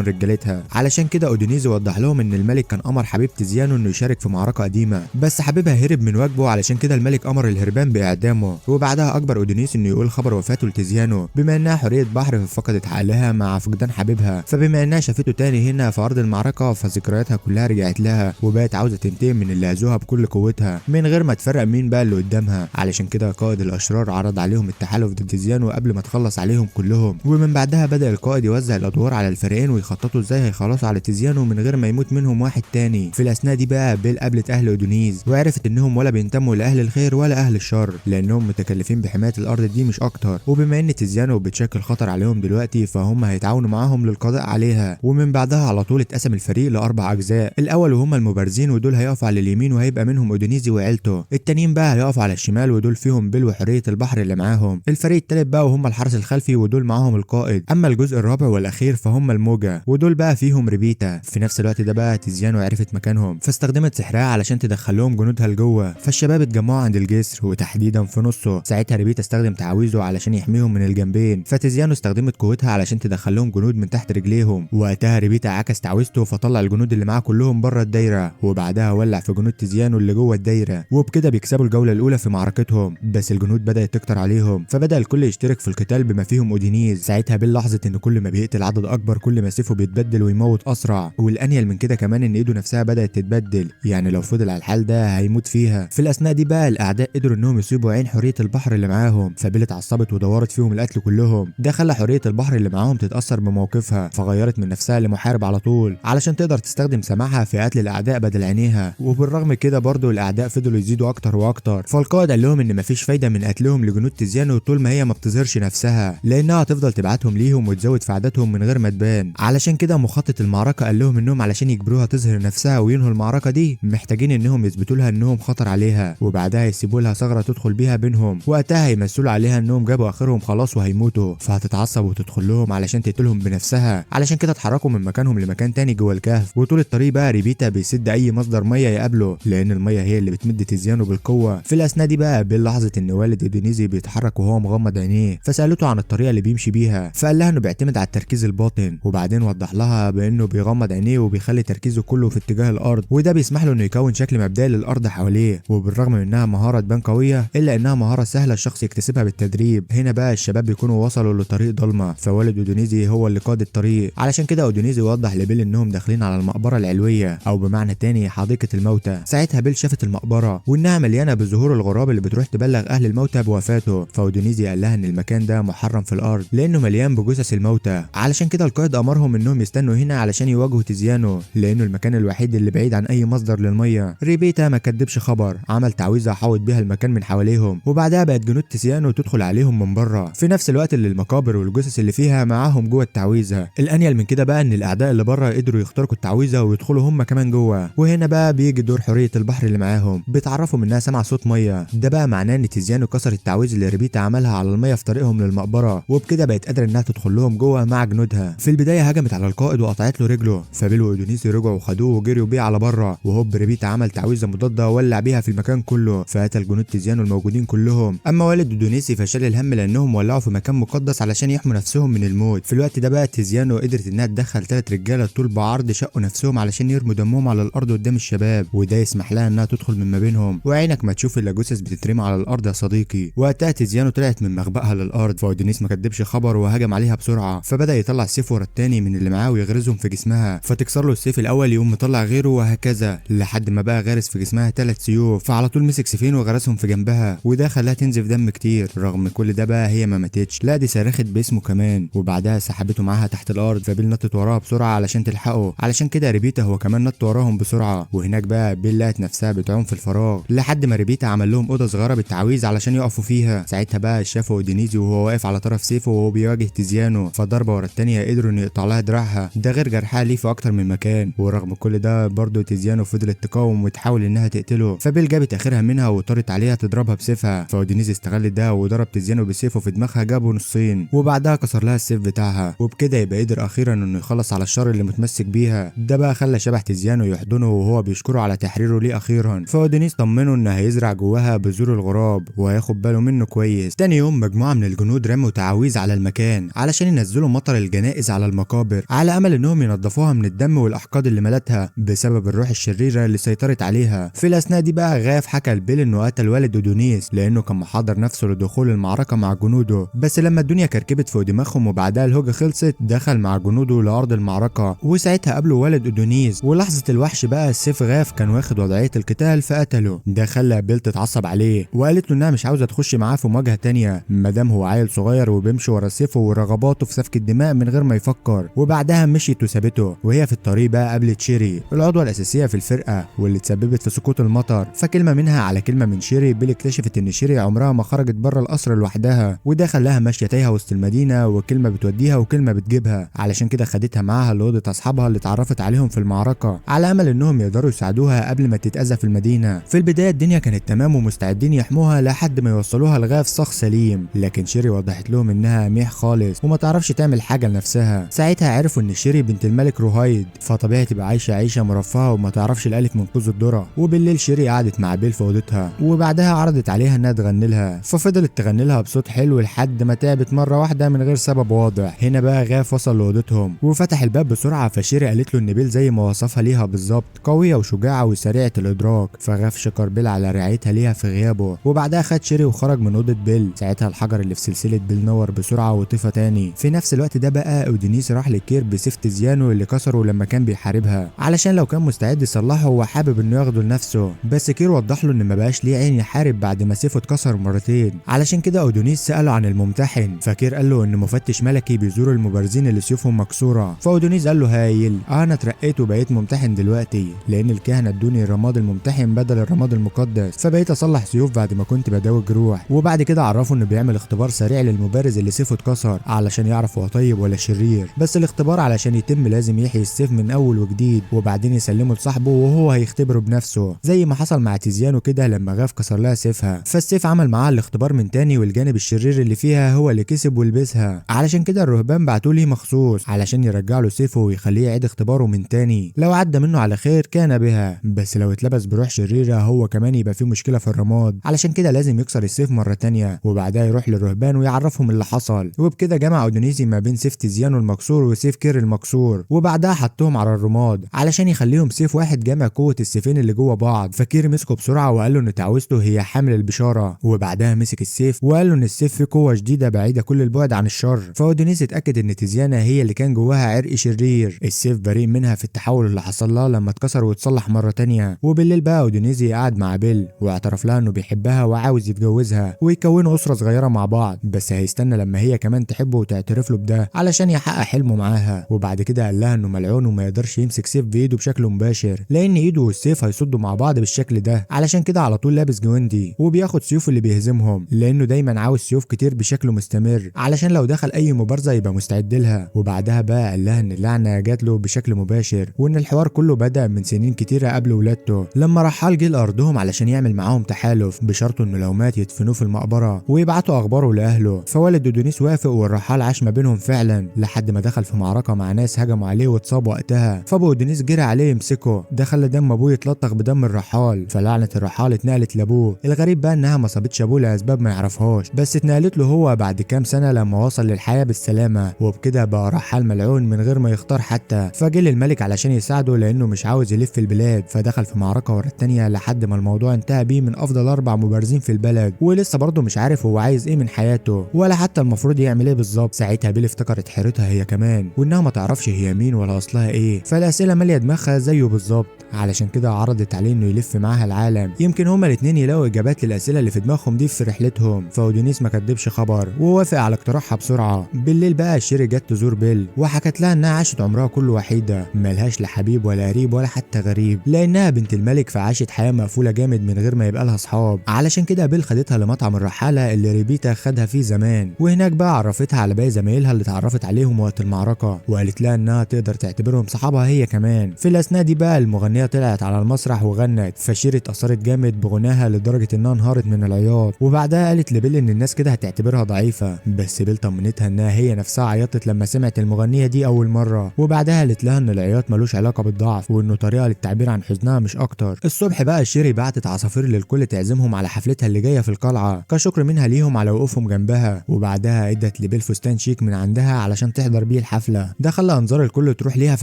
رجالتها. علشان كده اودونيزي وضح لهم ان الملك كان امر حبيب تيزيانو انه يشارك في معركة قديمة، بس حبيبها هرب من واجبه، علشان كده الملك امر الهربان باعدامه. وبعدها اجبر اودونيس انه يقول خبر وفاته لتيزيانو، بما انها حورية بحر ففقدت عقلها مع فقدان حبيبها، فبما انها شافته تاني هنا في ارض المعركة فذكرياتها كلها رجعت لها، وبقت عاوزه تنتقم من اللي اذوها بكل قوتها من غير ما تفرق مين بقى اللي قدامها. علشان كده قائد الاشرار عرض عليهم التحالف ضد تيزيانو قبل ما تخلص عليهم كلهم. ومن بعدها بدا القائد يوزع الادوار على الفريقين ويخططوا ازاي هيخلصوا على تيزيانو من غير ما يموت منهم واحد تاني. في الاثناء دي بقى بيل قابلت اهل اودونيز وعرفت انهم ولا بينتموا لاهل الخير ولا اهل الشر، لانهم متكلفين بحمايه الارض دي مش اكتر، وبما ان تيزيانو بتشكل خطر عليهم دلوقتي فهم هيتعاونوا معاهم للقضاء عليها. ومن بعدها على طول اتقسم الفريق لاربع اجزاء، الاول وهم المبارزين ودول هيقفوا على اليمين وهيبقى منهم اودونيزي وعيلته، التانيين بقى هيقفوا على الشمال ودول فيهم بيل وحوريه البحر اللي معاهم، الفريق التالت بقى وهم الحرس الخلفي ودول معاهم القائد، اما الجزء الرابع والاخير فهم الموجه ودول بقى فيهم ريبيتا. في نفس الوقت ده بقى تيزيانو عرفت مكانهم فاستخدمت سحرها علشان تدخلهم جنودها لجوه، فالشباب اتجمعوا عند الجسر وتحديدا في نصه. ساعتها ريبيتا استخدم تعاويذه علشان يحميهم من الجنبين، فتيزيانو استخدمت قوتها علشان تدخلهم جنود من تحت رجليهم. وقتها ريبيتا عكس تعويذته فطلع الجنود اللي معاه كلهم بره الدايرة، وبعدها ولع في جنود تيزيانو اللي جوه الدايرة، وبكده بيكسبوا الجولة الاولى في معركتهم. بس الجنود بدات تكتر عليهم، فبدا الكل يشترك في القتال بما فيهم اودينيز. ساعتها بيل لاحظت ان كل ما بيقتل عدد اكبر كل ما سيفه بيتبدل ويموت اسرع، والانيل من كده كمان ان ايده نفسها بدات تتبدل، يعني لو فضل على الحال ده هيموت فيها. في الاثناء دي بقى الاعداء قدروا انهم يصيبوا عين حورية البحر اللي معاهم، فبيل اتعصبت ودورت فيهم القتل كلهم. ده خلى حورية البحر اللي معاهم تتاثر بموقفها، فغيرت من نفسها لمحارب على طول علشان تقدر تستخدم سماعها في قتل الاعداء بدل عينيها. وبالرغم كده برضو الاعداء فضلوا يزيدوا اكتر واكتر، فالقائد قال لهم ان مفيش فايده من قتلهم لجنود تيزيانو طول ما هي ما بتظهرش نفسها، لانها هتفضل تبعتهم ليهم وتزود في عددهم من غير ما تبان. علشان كده مخطط المعركة قال لهم انهم علشان يجبروها تظهر نفسها وينهوا المعركة دي محتاجين انهم يثبتوا لها انهم خطر عليها، وبعدها يسيبوا لها ثغره تدخل بيها بينهم، وقتها هيمثلوا عليها انهم جابوا اخرهم خلاص وهيموتوا، فهتتعصب وتدخل لهم علشان تقتلهم بنفسها. علشان كده اتحركوا من مكانهم لمكان تاني جوه الكهف، وطول الطريق بقى ريبيتا بيسد اي مصدر مية يقابله، لان المية هي اللي بتمد تيزيانو بالقوة. في الاثناء دي بقى بيل لاحظت ان والد اودونيزي بيتحرك وهو مغمض عينيه، فسالته عن الطريقة اللي بيمشي بيها، فقال لها انه بيعتمد على التركيز الباطن، وبعدين وضح لها بانه بيغمض عينيه وبيخلي تركيزه كله في اتجاه الارض، وده بيسمح له انه يكون شكل مبدئي للارض حواليه. وبالرغم من انها مهارة تبان قوية الا انها مهارة سهلة الشخص يكتسبها بالتدريب. هنا بقى الشباب بيكونوا وصلوا لطريق ضلمة، فوالد اودونيزي هو اللي قاد الطريق. علشان كده اودونيزي وضح لبيل انهم داخلين على المقبرة العلوية، او بمعنى تاني حديقة الموتى. ساعتها بيل شافت المقبرة وانها مليانة بزهور الغراب اللي بتروح تبلغ اهل الموتى بوفاته، فاودونيزي قال لها ان المكان ده محرم في الارض لانه مليان بجثث الموتى. علشان كده القائد امرهم انهم يستنوا هنا علشان يواجهوا تيزيانو، لانه المكان الوحيد اللي بعيد عن اي مصدر للمية. ريبيتا ما كدبش خبر، عمل تعويذه حوط بيها المكان من حواليهم، وبعدها بقت جنود تيزيانو تدخل عليهم من بره في نفس الوقت اللي المقابر والجثث اللي فيها معاهم جوه التعويذه. الانيل من كده بقى ان الاعداء اللي بره قدروا يخترقوا التعويذه ويدخلوا هم كمان جوه. وهنا بقى بيجي دور حورية البحر اللي معاهم، بيتعرفوا منها سمع صوت مية، ده بقى معناه ان تيزيانو كسر التعويذه اللي ريبيتا عملها على المية في طريقهم للمقبره، وبكده بقت قادرة انها تدخل لهم جوه مع جنودها. في البداية هجمت على القائد وقطعت له رجله، فبيل واودونيسي رجعوا وخدوه وجريوا بيه على بره، وهوب ريبيتا عمل تعويذه مضادة ولع بيها في المكان كله، فقتل جنود تيزيانو الموجودين كلهم. اما والد اودونيسي فشال الهم لانهم ولعوا في مكان مقدس علشان يحموا نفسهم من الموت. في الوقت ده بقى تيزيانو قدرت انها تدخل 3 رجاله طول بعرض شقوا نفسهم علشان يرموا دمهم على الارض قدام الشباب، وده يسمح لها انها تدخل من ما بينهم، وعينك ما تشوف الا جثث بتترمي على الارض يا صديقي. وقتها تيزيانو طلعت من مخبأها للارض، فاودونيس ما كدبش خبر وهجم عليها بسرعة، فبدا يطلع سيف ورا التاني من اللي معاه ويغرزهم في جسمها، فتكسر له السيف الاول يقوم مطلع غيره، وهكذا لحد ما بقى غارس في جسمها 3 سيوف، فعلى طول مسك سيفين وغرسهم في جنبها، وده خلاها تنزف دم كتير. رغم كل ده بقى هي ما ماتتش، لا دي صرخت باسمه كمان، وبعدها سحبته معاها تحت الارض، فبيل نطت وراها بسرعة علشان تلحقه. علشان كده ريبيتا هو كمان نط وراهم بسرعة، وهناك بقى بيل لقت نفسها بتعوم في الفراغ لحد ما ريبيتا عمل لهم اوضة صغيرة بالتعويذ علشان يقفوا فيها. ساعتها بقى شافوا اودينيزي وهو واقف على طرف سيفه وهو بيواجه تيزيانو، فضربه ورا التانية قدروا ان يقطع لها دراعها، ده غير جرحها ليه في اكتر من مكان. ورغم كل ده برضه تيزيانو فضلت تقاوم وتحاول انها تقتله، فبيل جابت اخرها منها وطارت عليها تضربها بسيفها، فاودينيزي استغل ده وضرب تيزيانو بسيفه في دماغها جابه نصين، وبعدها كسر لها السيف بتاعها، وبكده يبقى قدر اخيرا انه يخلص على الشر اللي متمسك بيها. ده بقى خلى شبح تيزيانو يحضنه وهو بيشكره على تحريره ليه اخيرا. فاودينيس طمنه ان هيزرع جواها بذور الغراب وهياخد باله منه كويس. تاني يوم مجموعة من الجنود رموا تعاويذ على المكان علشان ينزلوا مطر الجنائز على المقابر على امل انهم ينظفوها من الدم والاحقاد اللي ملتها بسبب الروح الشريرة اللي سيطرت عليها. في الاثناء دي بقى غاف حكى لبيل انه قتل والد اودونيس لانه كان محضر نفسه لدخول المعركة مع جنوده، بس لما الدنيا كركبت فوق دماغهم وبعدها الهوجه خلصت دخل مع جنوده لارض المعركة، وساعتها قابله والد اودونيس. ولحظة الوحش بقى السيف غاف كان واخد وضعية القتال فقتله. ده خلى بيل تتعصب عليه وقالت له انها مش عاوزه تخش معاه في مواجهة تانية مادام هو عيل صغير وبيمشي ورا سيفه ورغباته في سفك الدماء من غير ما يفكر. وبعدها مشيت وسابته، وهي في الطريق بقى قابلت شيري العضوه الاساسية في الفرقة واللي تسببت في سقوط المطر، فكلمه منها على كلمة من شيري بيل اكتشفت ان شيري عمرها ما خرجت بره القصر لوحدها، وده خلاها ماشية تايهه وسط المدينة وكلمه بتوديها وكلمه بتجيبها. علشان كده خدتها معاها لاوضه اصحابها اللي اتعرفت عليهم في المعركة على امل انهم يقدروا يساعدوها قبل ما تتاذى في المدينة. في البداية الدنيا كانت تمام ومستعدين يحموها لحد ما يوصلوها لغاف صخ سليم، لكن شيري وضحت لهم انها ميح خالص وما تعرفش تعمل حاجة لنفسها. ساعتها عرفوا ان شيري بنت الملك روهايد، فطبيعي تبقى عايشه عيشه مرفهه وما تعرفش الالف من كوز الذرة. وبالليل شيري قعدت مع بيل في اوضتها وبعدها عرضت عليها انها تغني لها، ففضلت تغني لها بصوت حلو لحد ما تعبت مرة واحدة من غير سبب واضح. هنا بقى غاف وصل لاوضتهم وفتح الباب بسرعة، فشيري قالت له ان بيل زي ما وصفها ليها بالظبط، قوية وشجاعة وسريعة الادراك. فغاف شكر بيل على رعايتها ليها في غيابه، وبعدها خد شيري وخرج من اوضة بيل. ساعتها الحجر اللي في سلسلة بيل نور بسرعة وطفى تاني. في نفس الوقت ده بقى اودونيس راح لكير بسيف تيزيانو اللي كسره لما كان بيحاربها علشان لو كان مستعد يصلحه هو حابب انه ياخده لنفسه، بس كير وضح له ان ما بقاش ليه عين يحارب بعد ما سيفه اتكسر مرتين. علشان كده اودونيس ساله عن الممتحن، فكير قال له ان مفتش ملكي بيزور المبارزين اللي سيوفهم مكسورة. فاودونيس قال له هايل، انا اترقيت وبقيت ممتحن دلوقتي لان الكهنة ادوني الرماد الممتحن بدل الرماد المقدس، فبقيت اصلح سيوف بعد ما كنت بداوي جروح. وبعد كده عرفوا انه بيعمل اختبار سريع للمبارز اللي سيفه اتكسر علشان يعرف هو طيب ولا شرير، بس الاختبار علشان يتم لازم يحيي السيف من اول وجديد وبعدين يسلمه لصاحبه وهو هيختبره بنفسه، زي ما حصل مع تيزيانو كده لما غاف كسر لها سيفها. فالسيف عمل معاها الاختبار من تاني والجانب الشرير اللي فيها هو اللي كسب ولبسها. علشان كده الرهبان بعتوا ليه مخصوص علشان يرجع له سيفه ويخليه يعيد اختباره من تاني، لو عدى منه على خير كان بها، بس لو اتلبس بروح شريرة هو كمان يبقى فيه مشكلة في الرماد. علشان كده لازم يكسر السيف مرة تانية وبعدها يروح للرهبان ويعرفهم اللي حصل. وبكده جمع اودونيزي ما بين سيف تيزيانو المكسور وسيف كير المكسور، وبعدها حطهم على الرماد علشان يخليهم سيف واحد جمع قوة السيفين اللي جوه بعض. فكير مسكه بسرعة وقال له ان تعويذته هي حامل البشارة، وبعدها مسك السيف وقال له ان السيف فيه قوة شديدة بعيدة كل البعد عن الشر. فاودونيزي اتاكد ان تيزيانا هي اللي كان جواها عرق شرير، السيف بريء منها في التحول اللي حصل لها لما اتكسر واتصلح مرة تانية. وبالليل بقى اودونيزي قعد مع بيل واعترف لها انه بيحبها وعاوز يتجوزها ويكونوا اسره صغيرة مع بعض، بس هيستنى لما هي كمان تحبه وتعترف له بده علشان يحقق حلمه معاها. وبعد كده قال لها انه ملعون وما يقدرش يمسك سيف بايده بشكل مباشر لان ايده والسيف هيصدوا مع بعض بالشكل ده، علشان كده على طول لابس جواندي وبياخد سيوف اللي بيهزمهم لانه دايما عاوز سيوف كتير بشكل مستمر علشان لو دخل اي مبارزه يبقى مستعد لها. وبعدها بقى قال لها ان اللعنة جات له بشكل مباشر وان الحوار كله بدا من سنين كتيرة قبل ولادته لما رحال جه لارضهم علشان يعمل معاهم تحالف بشرط انه لو مات يدفنوه في المقبرة ويبعتوا اخباره لاهله. فوالد اودونيس وافق والرحال عاش ما بينهم فعلا لحد ما دخل في معركة مع ناس هجموا عليه واتصاب وقتها، فابو اودونيس جرى عليه يمسكه، ده خلى دم ابوه يتلطخ بدم الرحال، فلعنه الرحال اتنقلت لابوه. الغريب بقى انها ما صابتش ابوه لاسباب ما يعرفهاش، بس اتنقلت له هو بعد كام سنة لما وصل للحياة بالسلامة، وبكده بقى رحال ملعون من غير ما يختار حتى. فجه للملك علشان يساعده لانه مش عاوز يلف البلاد، فدخل في معركة ورا التانية لحد ما الموضوع انتهى بيه من افضل 4 مبارزين في البلد، ولسه برضه مش عارف هو عايز ايه من حياته ولا حتى المفروض يعمل ايه بالظبط. ساعتها بيل افتكرت حيرتها هي كمان وانها ما تعرفش هي مين ولا اصلها ايه، فالاسئله ماليه دماغها زيه بالظبط. علشان كده عرضت عليه انه يلف معاها العالم، يمكن هما الاتنين يلاقوا اجابات للاسئلة اللي في دماغهم دي في رحلتهم. فاودونيس ما كدبش خبر ووافق على اقتراحها بسرعة. بالليل بقى شيري جت تزور بيل وحكت لها انها عاشت عمرها كله وحيده، ملهاش لا حبيب ولا قريب ولا حتى غريب، لانها بنت الملك فعاشت حياة مقفولة جامد من غير ما يبقى لها اصحاب. علشان كده بيل خدتها لمطعم الرحاله اللي ريبيتا خدها فيه زمان، وهناك بقى عرفتها على باقي زمايلها اللي اتعرفت عليهم وقت المعركة، وقالت لها انها تقدر تعتبرهم صحابها هي كمان. في الاثناء دي بقى المغنية طلعت على المسرح وغنت، فشيري اتأثرت جامد بغناها لدرجة انها انهارت من العياط. وبعدها قالت لبيل ان الناس كده هتعتبرها ضعيفة، بس بيل طمنتها انها هي نفسها عيطت لما سمعت المغنية دي اول مرة. وبعدها قالت لها ان العياط ملوش علاقة بالضعف وانه طريقه للتعبير عن حزنها مش اكتر. الصبح بقى شيري بعتت عصافير للكل تعزمهم على حفلتها اللي جاية في القلعة كشكر منها ليهم على وقوفهم وقفهم جنبها، وبعدها ادت لبيل فستان شيك من عندها علشان تحضر بيه الحفلة. ده خلى انظار الكل تروح ليها في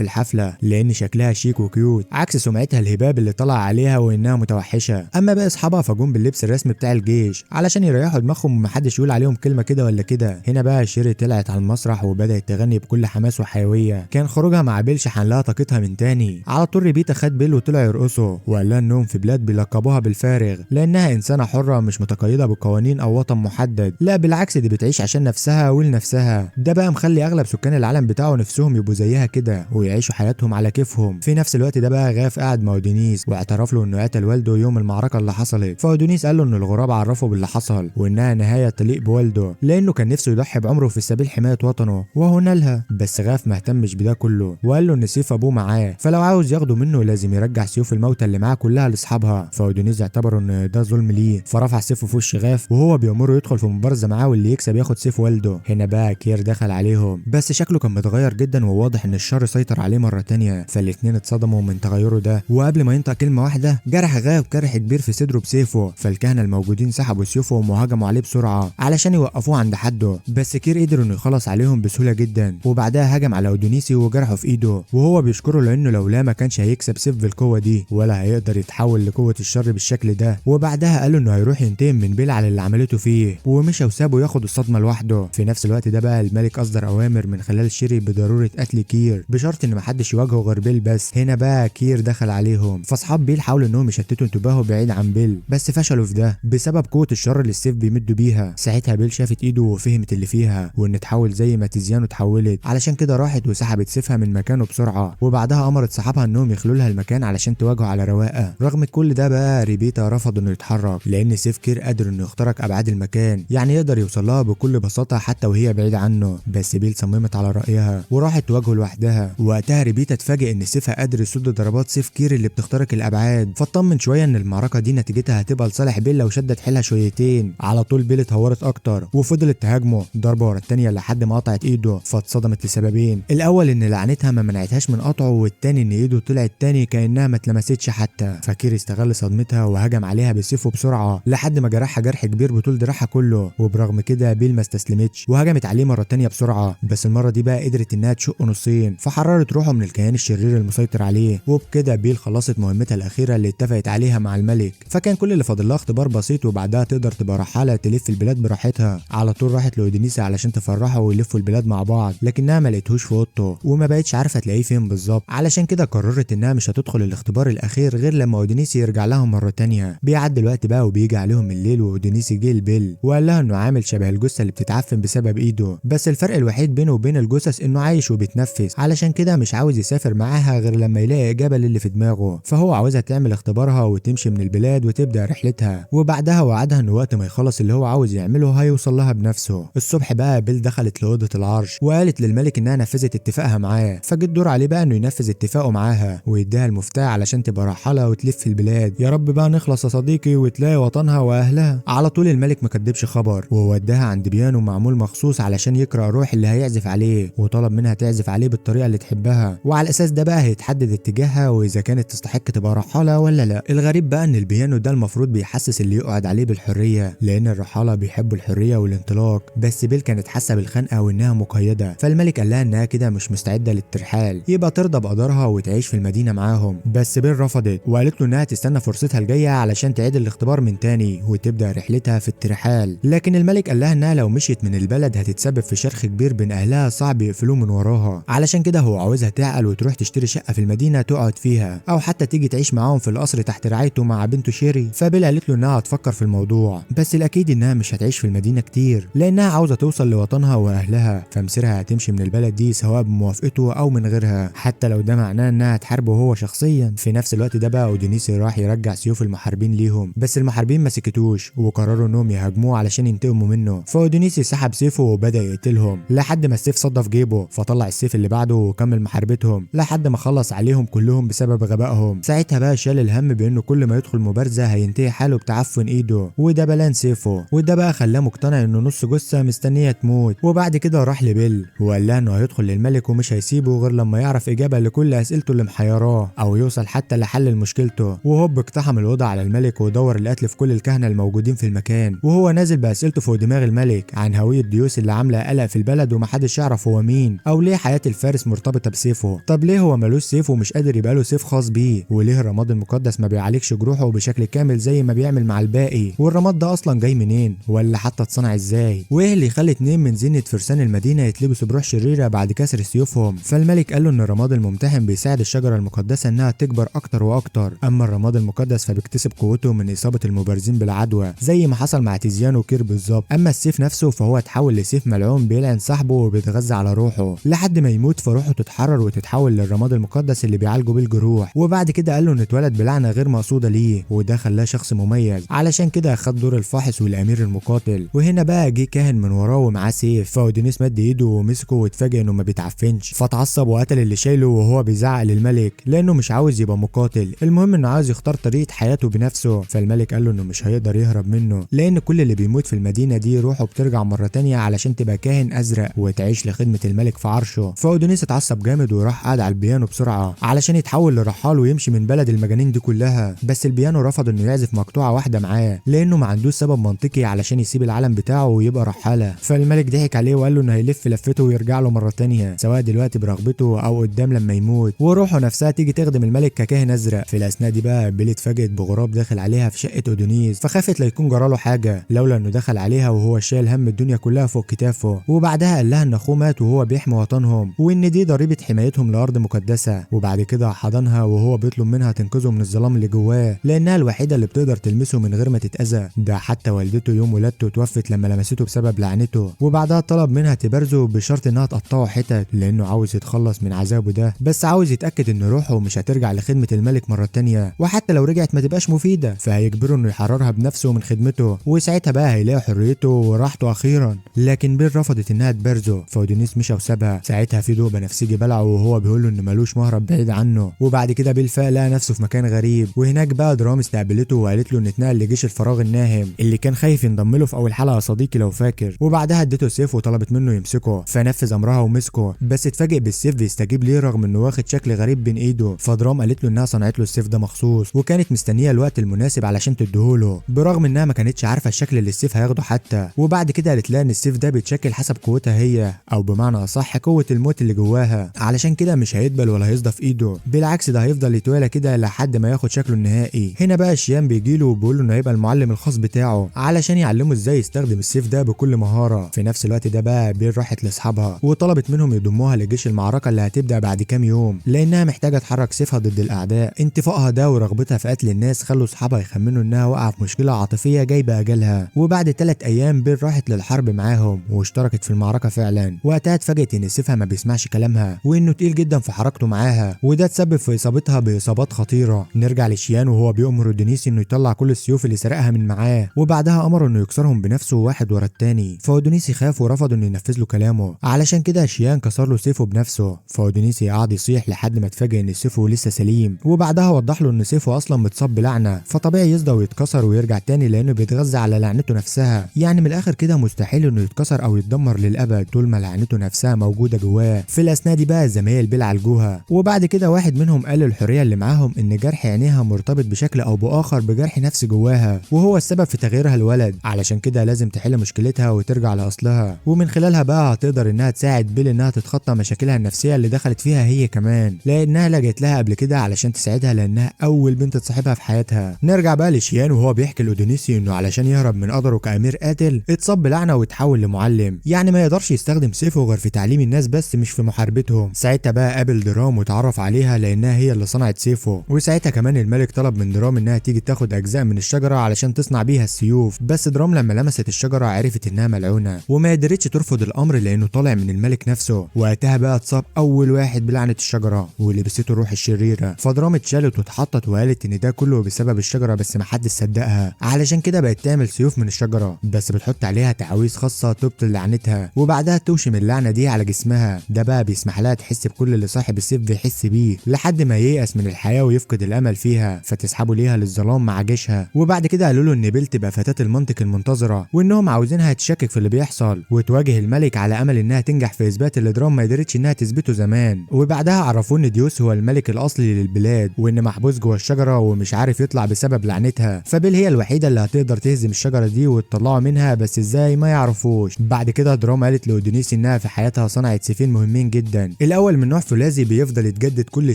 الحفلة لان شكلها شيك و cute عكس سمعتها الهباب اللي طلع عليها وانها متوحشه. اما باقي اصحابها فجم باللبس الرسمي بتاع الجيش علشان يريحوا دماغهم ومحدش يقول عليهم كلمة كده ولا كده. هنا بقى شيري طلعت على المسرح وبدات تغني بكل حماس وحيوية، كان خروجها مع بيل شحن لها طاقتها من تاني. على طول ريبيتا خد بيل وطلع يرقصوا وقال لها انهم في بلاد بيلقبوها بالفارغ لانها انسانه حره مش متقيده بقوانين او وطن محدد، لا بالعكس دي بتعيش عشان نفسها ولنفسها. ده بقى مخلي اغلب سكان العالم بتاعه نفسهم يبقوا زيها كده ويعيشوا حياتهم على كيفهم. في نفس الوقت ده بقى غاف قعد مع اودونيس واعترف له انه قتل والده يوم المعركة اللي حصلت، فاودونيس قال له ان الغراب عرفه باللي حصل وانها نهاية تليق بوالده لانه كان نفسه يضحي بعمره في سبيل حماية وطنه وهو نالها. بس غاف ما اهتمش بده كله وقال له ان سيف ابوه معاه، فلو عاوز ياخده منه لازم يرجع سيوف الموتى اللي معاه كلها لاصحابها. فاودونيس اعتبره ان ده ظلم ليه، فرفع سيفه في وش غاف وهو بيأمره يدخل في مبارزه معاه واللي يكسب ياخد سيف والده. هنا بقى كير دخل عليهم بس شكله كان متغير جدا وواضح ان الشر سيطر عليه مرة تانية، فالاتنين اتصدموا من تغيره ده، وقبل ما ينطق كلمة واحدة جرح غاف جرح كبير في صدره بسيفه، فالكهنه الموجودين سحبوا سيوفهم وهجموا عليه بسرعة علشان يوقفوه عند حده، بس كير قدر انه يخلص عليهم بسهولة جدا. وبعدها هجم على اودونيسي وجرحه في ايده وهو بيشكره لانه لولا ما كانش هيكسب سيف بالقوة دي ولا هيقدر يتحول لقوه الشر بالشكل ده. وبعدها قال انه هيروح ينتقم من بيل على اللي عملته فيه ومشى وسابه ياخد الصدمة لوحده. في نفس الوقت ده بقى الملك اصدر اوامر من خلال شيري بضرورة قتل كير بشرط ان محدش يواجهه غير بيل بس. هنا بقى كير دخل عليهم، فاصحاب بيل حاولوا انهم يشتتوا انتباهه بعيد عن بيل بس فشلوا في ده بسبب قوة الشر اللي السيف بيمدوا بيها. ساعتها بيل شافت ايده وفهمت اللي فيها وان اتحول زي ما تيزيانو اتحولت، علشان كده راحت وسحبت سيفها من مكانه بسرعة، وبعدها امرت صحابها انهم يخلوا لها المكان علشان تواجهه على رواقه. رغم كل ده بقى ريبيتا رفض انه يتحرك لان سيف كير قادر انه يخترق ابعاد المكان، يعني يقدر يوصل لها بكل بساطة حتى وهي بعيدة عنه. بس بيل صممت على رايها وراحت تواجهه لوحدها. وقتها ريبيتا اتفاجئ ان سيفها قادر يصد ضربات سيف كير اللي بتخترق الابعاد، فاطمن شوية ان المعركة دي نتيجتها هتبقى لصالح بيل لو شدت حيلها شويتين. على طول بيل اتهورت اكتر وفضلت تهاجمه ضربه ورا الثانية لحد ما قطعت ايده، فاتصدمت لسببين: الاول ان لعنتها ما منعتهاش من قطعه، والتاني ان ايده طلعت تاني كانها ما اتلمستش حتى. فكير استغل صدمتها وهجم عليها بسيفه بسرعة لحد ما جرحها جرح كبير بطول دراعها كله، وبرغم كده بيل ما استسلمتش وهجمت عليه مرة تانية بسرعة، بس المرة دي بقى قدرت انها تشقه نصين فحررت روحه من الكيان الشرير المسيطر عليه. وبكده بيل خلصت مهمتها الاخيرة اللي اتفقت عليها مع الملك، فكان كل اللي فاضل لها اختبار بسيط وبعدها تقدر تبقى رحاله تلف البلاد براحتها. على طول راحت لاودينيسا علشان تفرحه ويلفوا البلاد مع بعض، لكنها ما لقيتهوش في اوضته وما بقتش عارفه تلاقيه فين بالظبط، علشان كده قررت انها مش هتدخل الاختبار الاخير غير لما اودينيسي يرجع لها مرة تانية. بيعدي الوقت بقى وبيجي عليهم الليل، واودينيسي جه لبيل وقال لها انه عامل شبه الجثة اللي بتتعفن بسبب ايده، بس الفرق الوحيد بينه وبين الجثث انه عايش وبيتنفس، علشان كده مش عاوز يسافر معاها غير لما يلاقي اجابه للي في دماغه. فهو عاوزها تعمل اختبارها وتمشي من البلاد وتبدا رحلتها، وبعدها وعدها انه وقت ما يخلص اللي هو عاوز يعمله هيوصل لها بنفسه. الصبح بقى بيل دخلت لاوضه العرش وقالت للملك انها نفذت اتفاقها معاه، فجه الدور عليه بقى انه ينفذ اتفاقه معاها ويديها المفتاح علشان تبقى رحاله وتلف البلاد. يا رب بقى نخلص يا صديقي وتلاقي وطنها واهلها. على طول الملك ما كدبش خبر ووداها عند بيانو معمول مخصوص علشان يقرا روح اللي هيعزف عليه، وطلب منها تعزف عليه بالطريقة اللي تحبها، وعلى الاساس ده بقى هيتحدد اتجاهها واذا كانت تستحق تبقى رحاله ولا لا. الغريب بقى ان البيانو ده المفروض بيحسس اللي يقعد عليه بالحرية، لان الرحاله بيحبوا الحرية والانطلاق، بس بيل كانت حاسه بالخنقه وانها مقيده، فالملك قال لها انها كده مش مستعدة للترحال، يبقى ترضى بقدرها وتعيش في المدينة معاهم. بس بيل رفضت وقالت له انها تستنى فرصتها الجاية علشان تعيد الاختبار من تاني وتبدا رحلتها في الترحال، لكن الملك قال لها انها لو مشيت من البلد هتتسبب في شرخ كبير بين اهلها صعب يقفلوه من وراها، علشان كده هو عاوزها تعقل وتروح تشتري شقه في المدينة تقعد فيها، او حتى تيجي تعيش معاهم في القصر تحت رعايته مع بنته شيري. فبيل قالت له انها هتفكر في الموضوع، بس الاكيد انها مش هتعيش في المدينة كتير لانها عاوزه توصل لوطنها واهلها، فمسيرها هتمشي من البلد دي سواء بموافقته او من غيرها، حتى لو ده معناه انها تحاربه هو شخصيا. في نفس الوقت ده بقى اودينيسي راح يرجع سيوف المحاربين ليهم، بس المحاربين ما سكتوش وقرروا انهم يهاجموه علشان ينتقموا منه. فاودينيسي سحب سيفه وبدا يقتلهم لحد ما السيف صدى في جيبه، فطلع السيف اللي بعده وكمل محاربتهم لحد ما خلص عليهم كلهم بسبب غبائهم. ساعتها بقى شال الهم بانه كل ما يدخل مبارزه هينتهي حاله بتعفن ايده ودبلان سيفه، وده بقى خلاه مقتنع انه نص جثة مستنيه تموت. وبعد كده راح لبيل وقال لها انه هيدخل للملك ومش هيسيبه غير لما يعرف اجابه لكل اسئلته اللي محيراه او يوصل حتى لحل مشكلته. وهوب اقتحم الاوضة على الملك ودور القتل في كل الكهنة الموجودين في المكان، وهو نازل باسئلة اسئلته فوق دماغ الملك عن هوية ديوس اللي عامله قلق في البلد ومحدش يعرف هو مين، او ليه حياة الفارس مرتبطة بسيفه، طب ليه هو ملوش سيف ومش قادر يبقى له سيف خاص بيه، وليه الرماد المقدس ما بيعالجش جروحه بشكل كامل زي ما بيعمل مع الباقي، والرماد ده اصلا جاي منين ولا حتى اتصنع ازاي، وايه اللي يخلي 2 من زينة فرسان المدينة يتلبسوا بروح شريرة بعد كسر سيوفهم. فالملك قال له ان الرماد الممتحن بيساعد الشجرة المقدسة انها تكبر اكتر واكتر، اما الرماد المقدس فبيكتسب قوته من اصابه المبارزين بالعدوى زي ما حصل مع تيزيان وكير بالظبط. اما السيف نفسه فهو اتحول لسيف ملعون بيلعن صاحبه وبيتغذى على روحه لحد ما يموت، فروحه تتحرر وتتحول للرماد المقدس اللي بيعالجه بالجروح. وبعد كده قال له انه اتولد بلعنه غير مقصوده ليه، وده خلاه شخص مميز، علشان كده خد دور الفاحص والامير المقاتل. وهنا بقى جه كاهن من وراه ومعاه سيف، فاودينيس مد ايده ومسكه واتفاجئ انه ما بيتعفنش، فتعصب وقتل اللي شايله وهو بيزعق للملك لانه مش عاوز يبقى مقاتل، المهم انه عاوز يختار طريقه حياته بنفسه. فالملك قال له انه مش هيقدر يهرب منه لان كل اللي بيموت في المدينة دي روحه بترجع مرة تانية علشان تبقى كاهن ازرق وتعيش لخدمة الملك في عرشه. فاودونيس اتعصب جامد وراح قعد على البيانو بسرعة علشان يتحول لرحال ويمشي من بلد المجانين دي كلها، بس البيانو رفض انه يعزف مقطوعة واحدة معاه لانه ما عندوش سبب منطقي علشان يسيب العالم بتاعه ويبقى رحاله. فالملك ضحك عليه وقال له انه هيلف لفته ويرجع له مرة تانية سواء دلوقتي برغبته او قدام لما يموت، وروحه نفسها تيجي تخدم الملك ككاهن ازرق. في الاثناء دي بقى بيل اتفاجئت بغراب داخل عليها في شقه اودونيس، فخافت لا يكون جراله حاجة لولا انه دخل عليها وهو شايل هم الدنيا كلها فوق كتافه. وبعدها قال لها ان اخوه مات وهو بيحمي وطنهم وان دي ضريبة حمايتهم لارض مقدسة. وبعد كده حضنها وهو بيطلب منها تنقذه من الظلام اللي جواه لانها الوحيدة اللي بتقدر تلمسه من غير ما تتاذى، ده حتى والدته يوم ولادته توفت لما لمسته بسبب لعنته. وبعدها طلب منها تبارزه بشرط انها تقطعه حتت لانه عاوز يتخلص من عذابه ده، بس عاوز يتاكد ان روحه مش هترجع لخدمة الملك مرة تانية، وحتى لو رجعت ما تبقاش مفيدة، فهيجبره انه يحررها بنفسه من خدمته، وساعتها بقى هيلاقي حريته وراحته اخيرا. لكن بيل رفضت انها تبارزه، فاودينيس مشى وسابها. ساعتها في ضوء بنفسجي بلعه وهو بيقول له ان ملوش مهرب بعيد عنه. وبعد كده بيل فاق لقى نفسه في مكان غريب، وهناك بقى درام استقبلته وقالت له ان اتنقل لجيش الفراغ الناهم اللي كان خايف ينضم له في اول حلقة يا صديقي لو فاكر. وبعدها اديته سيف وطلبت منه يمسكه، فنفذ امرها ومسكه، بس اتفاجئ بالسيف بيستجيب ليه رغم انه واخد شكل غريب بين ايده. فدرام قالت له انها صنعت له السيف ده مخصوص وكانت مستنيه الوقت المناسب علشان تديهوله، برغم انها ما كانتش عارفه الشكل اللي السيف هياخده حتى. وبعد كده قالت لها ان السيف ده بيتشكل حسب قوتها هي، او بمعنى اصح قوة الموت اللي جواها، علشان كده مش هيدبل ولا هيصدى في ايده، بالعكس ده هيفضل يتوالى كده لحد ما ياخد شكله النهائي. هنا بقى شيان بيجيله وبيقول له انه هيبقى المعلم الخاص بتاعه علشان يعلمه ازاي يستخدم السيف ده بكل مهارة. في نفس الوقت ده بقى بيل راحت لاصحابها وطلبت منهم يضموها لجيش المعركة اللي هتبدا بعد كام يوم لانها محتاجه تحرك سيفها ضد الاعداء. انطفائها ده ورغبتها في قتل الناس خلوا اصحابها يخمنوا انها واقعه في مشكلة عاطفية جايبه اجلها. وبعد 3 ايام بيل راحت للحرب معاهم واشتركت في المعركة فعلا. وقتها اتفاجئت ان سيفها ما بيسمعش كلامها وانه تقيل جدا في حركته معاها، وده تسبب في اصابتها باصابات خطيرة. نرجع لشيان وهو بيأمر اودونيس انه يطلع كل السيوف اللي سرقها من معاه، وبعدها امره انه يكسرهم بنفسه واحد ورا التاني. فاودونيسي خاف ورفض انه ينفذ له كلامه، علشان كده شيان كسر له سيفه بنفسه. فاودونيسي قعد يصيح لحد ما اتفاجئ ان سيفه لسه سليم، وبعدها وضح له ان سيفه اصلا متصاب بلعنه، فطبيعي يصدى ويتكسر ويرجع تاني لانه بيتغذى على لعنته نفسها. يعني من الاخر كده مستحيل انه يتكسر او يتدمر للابد طول ما لعنته نفسها موجودة جواه. في الاثناء دي بقى الزمايل بيل عالجوها، وبعد كده واحد منهم قال للحرية اللي معاهم ان جرح عينيها مرتبط بشكل او باخر بجرح نفسي جواها، وهو السبب في تغييرها الولد، علشان كده لازم تحل مشكلتها وترجع لاصلها، ومن خلالها بقى هتقدر انها تساعد بيل انها تتخطى مشاكلها النفسية اللي دخلت فيها هي كمان، لانها لجأت لها قبل كده علشان تساعدها لانها اول بنت تصاحبها في حياتها. نرجع بقى لشيان وهو بيحكي لاودونيسي انه علشان يهرب من قدره كامير قاتل اتصاب بلعنه وتحول لمعلم، يعني ما يقدرش يستخدم سيفه غير في تعليم الناس بس مش في محاربتهم. ساعتها بقى قابل درام وتعرف عليها لانها هي اللي صنعت سيفه، وساعتها كمان الملك طلب من درام انها تيجي تاخد اجزاء من الشجرة علشان تصنع بيها السيوف، بس درام لما لمست الشجرة عرفت انها ملعونة وما قدرتش ترفض الامر لانه طالع من الملك نفسه. وقتها بقى اتصاب اول واحد بلعنه الشجرة ولبسته الروح الشريرة، فدرام اتشالت واتحطت وقالت ان ده كله بسبب الشجرة، بس ما حدش صدقها، علشان كده بقت تعمل سيوف من الشجرة بس بتحط عليها تعاويذ خاصة تبطل لعنتها، وبعدها توشم اللعنة دي على جسمها. ده بقى بيسمح لها تحس بكل اللي صاحب السيف بيحس بيه لحد ما ييأس من الحياة ويفقد الامل فيها، فتسحبه ليها للظلام مع جيشها. وبعد كده قالوا له ان بيل تبقى فتاة المنطق المنتظره وانهم عاوزينها تشكك في اللي بيحصل وتواجه الملك على امل انها تنجح في اثبات اللي درام ما قدرتش انها تثبته زمان. وبعدها عرفوه ان ديوس هو الملك الاصلي للبلاد وان محبوس جوه الشجرة ومش عارف يطلع بسبب لعنتها، فبيل هي الوحيدة اللي هتقدر تهزم الشجرة دي وتطلع وتطلعه منها، بس ازاي ما يعرفوش. بعد كده دراما قالت لاودونيسي انها في حياتها صنعت سيفين مهمين جدا، الاول من نوع فولاذي بيفضل يتجدد كل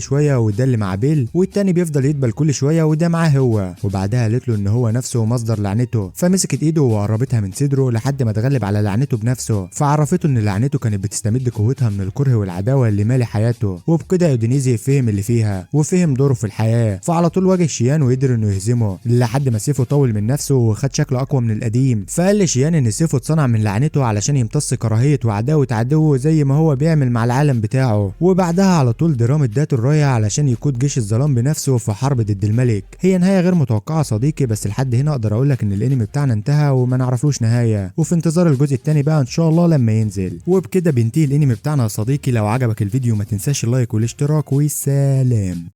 شوية وده اللي مع بيل، والتاني بيفضل يدبل كل شوية وده معاه هو. وبعدها قالت له ان هو نفسه مصدر لعنته، فمسكت ايده وقربتها من صدره لحد ما اتغلب على لعنته بنفسه، فعرفته ان لعنته كانت بتستمد قوتها من الكره والعداوة اللي مالي حياته. وبكده اودونيزي فهم اللي فيها وفهم دوره في الحياة، فعلى طول واجه شيان وقدر انه يهزمه لحد ما سيفه طول من نفسه وخد شكل اقوى من القديم. فقال لشيان ان سيفه اتصنع من لعنته علشان يمتص كراهية وعداوة عدوه زي ما هو بيعمل مع العالم بتاعه. وبعدها على طول درام اداته الراية علشان يقود جيش الظلام بنفسه في حرب ضد الملك. هي نهاية غير متوقعه صديقي، بس لحد هنا اقدر اقول لك ان الانمي بتاعنا انتهى وما نعرفلوش نهاية، وفي انتظار الجزء الثاني بقى ان شاء الله لما ينزل. وبكده بينتهي الانمي بتاعنا يا صديقي. لو عجبك الفيديو ما تنساش ال like والاشتراك، والسلام.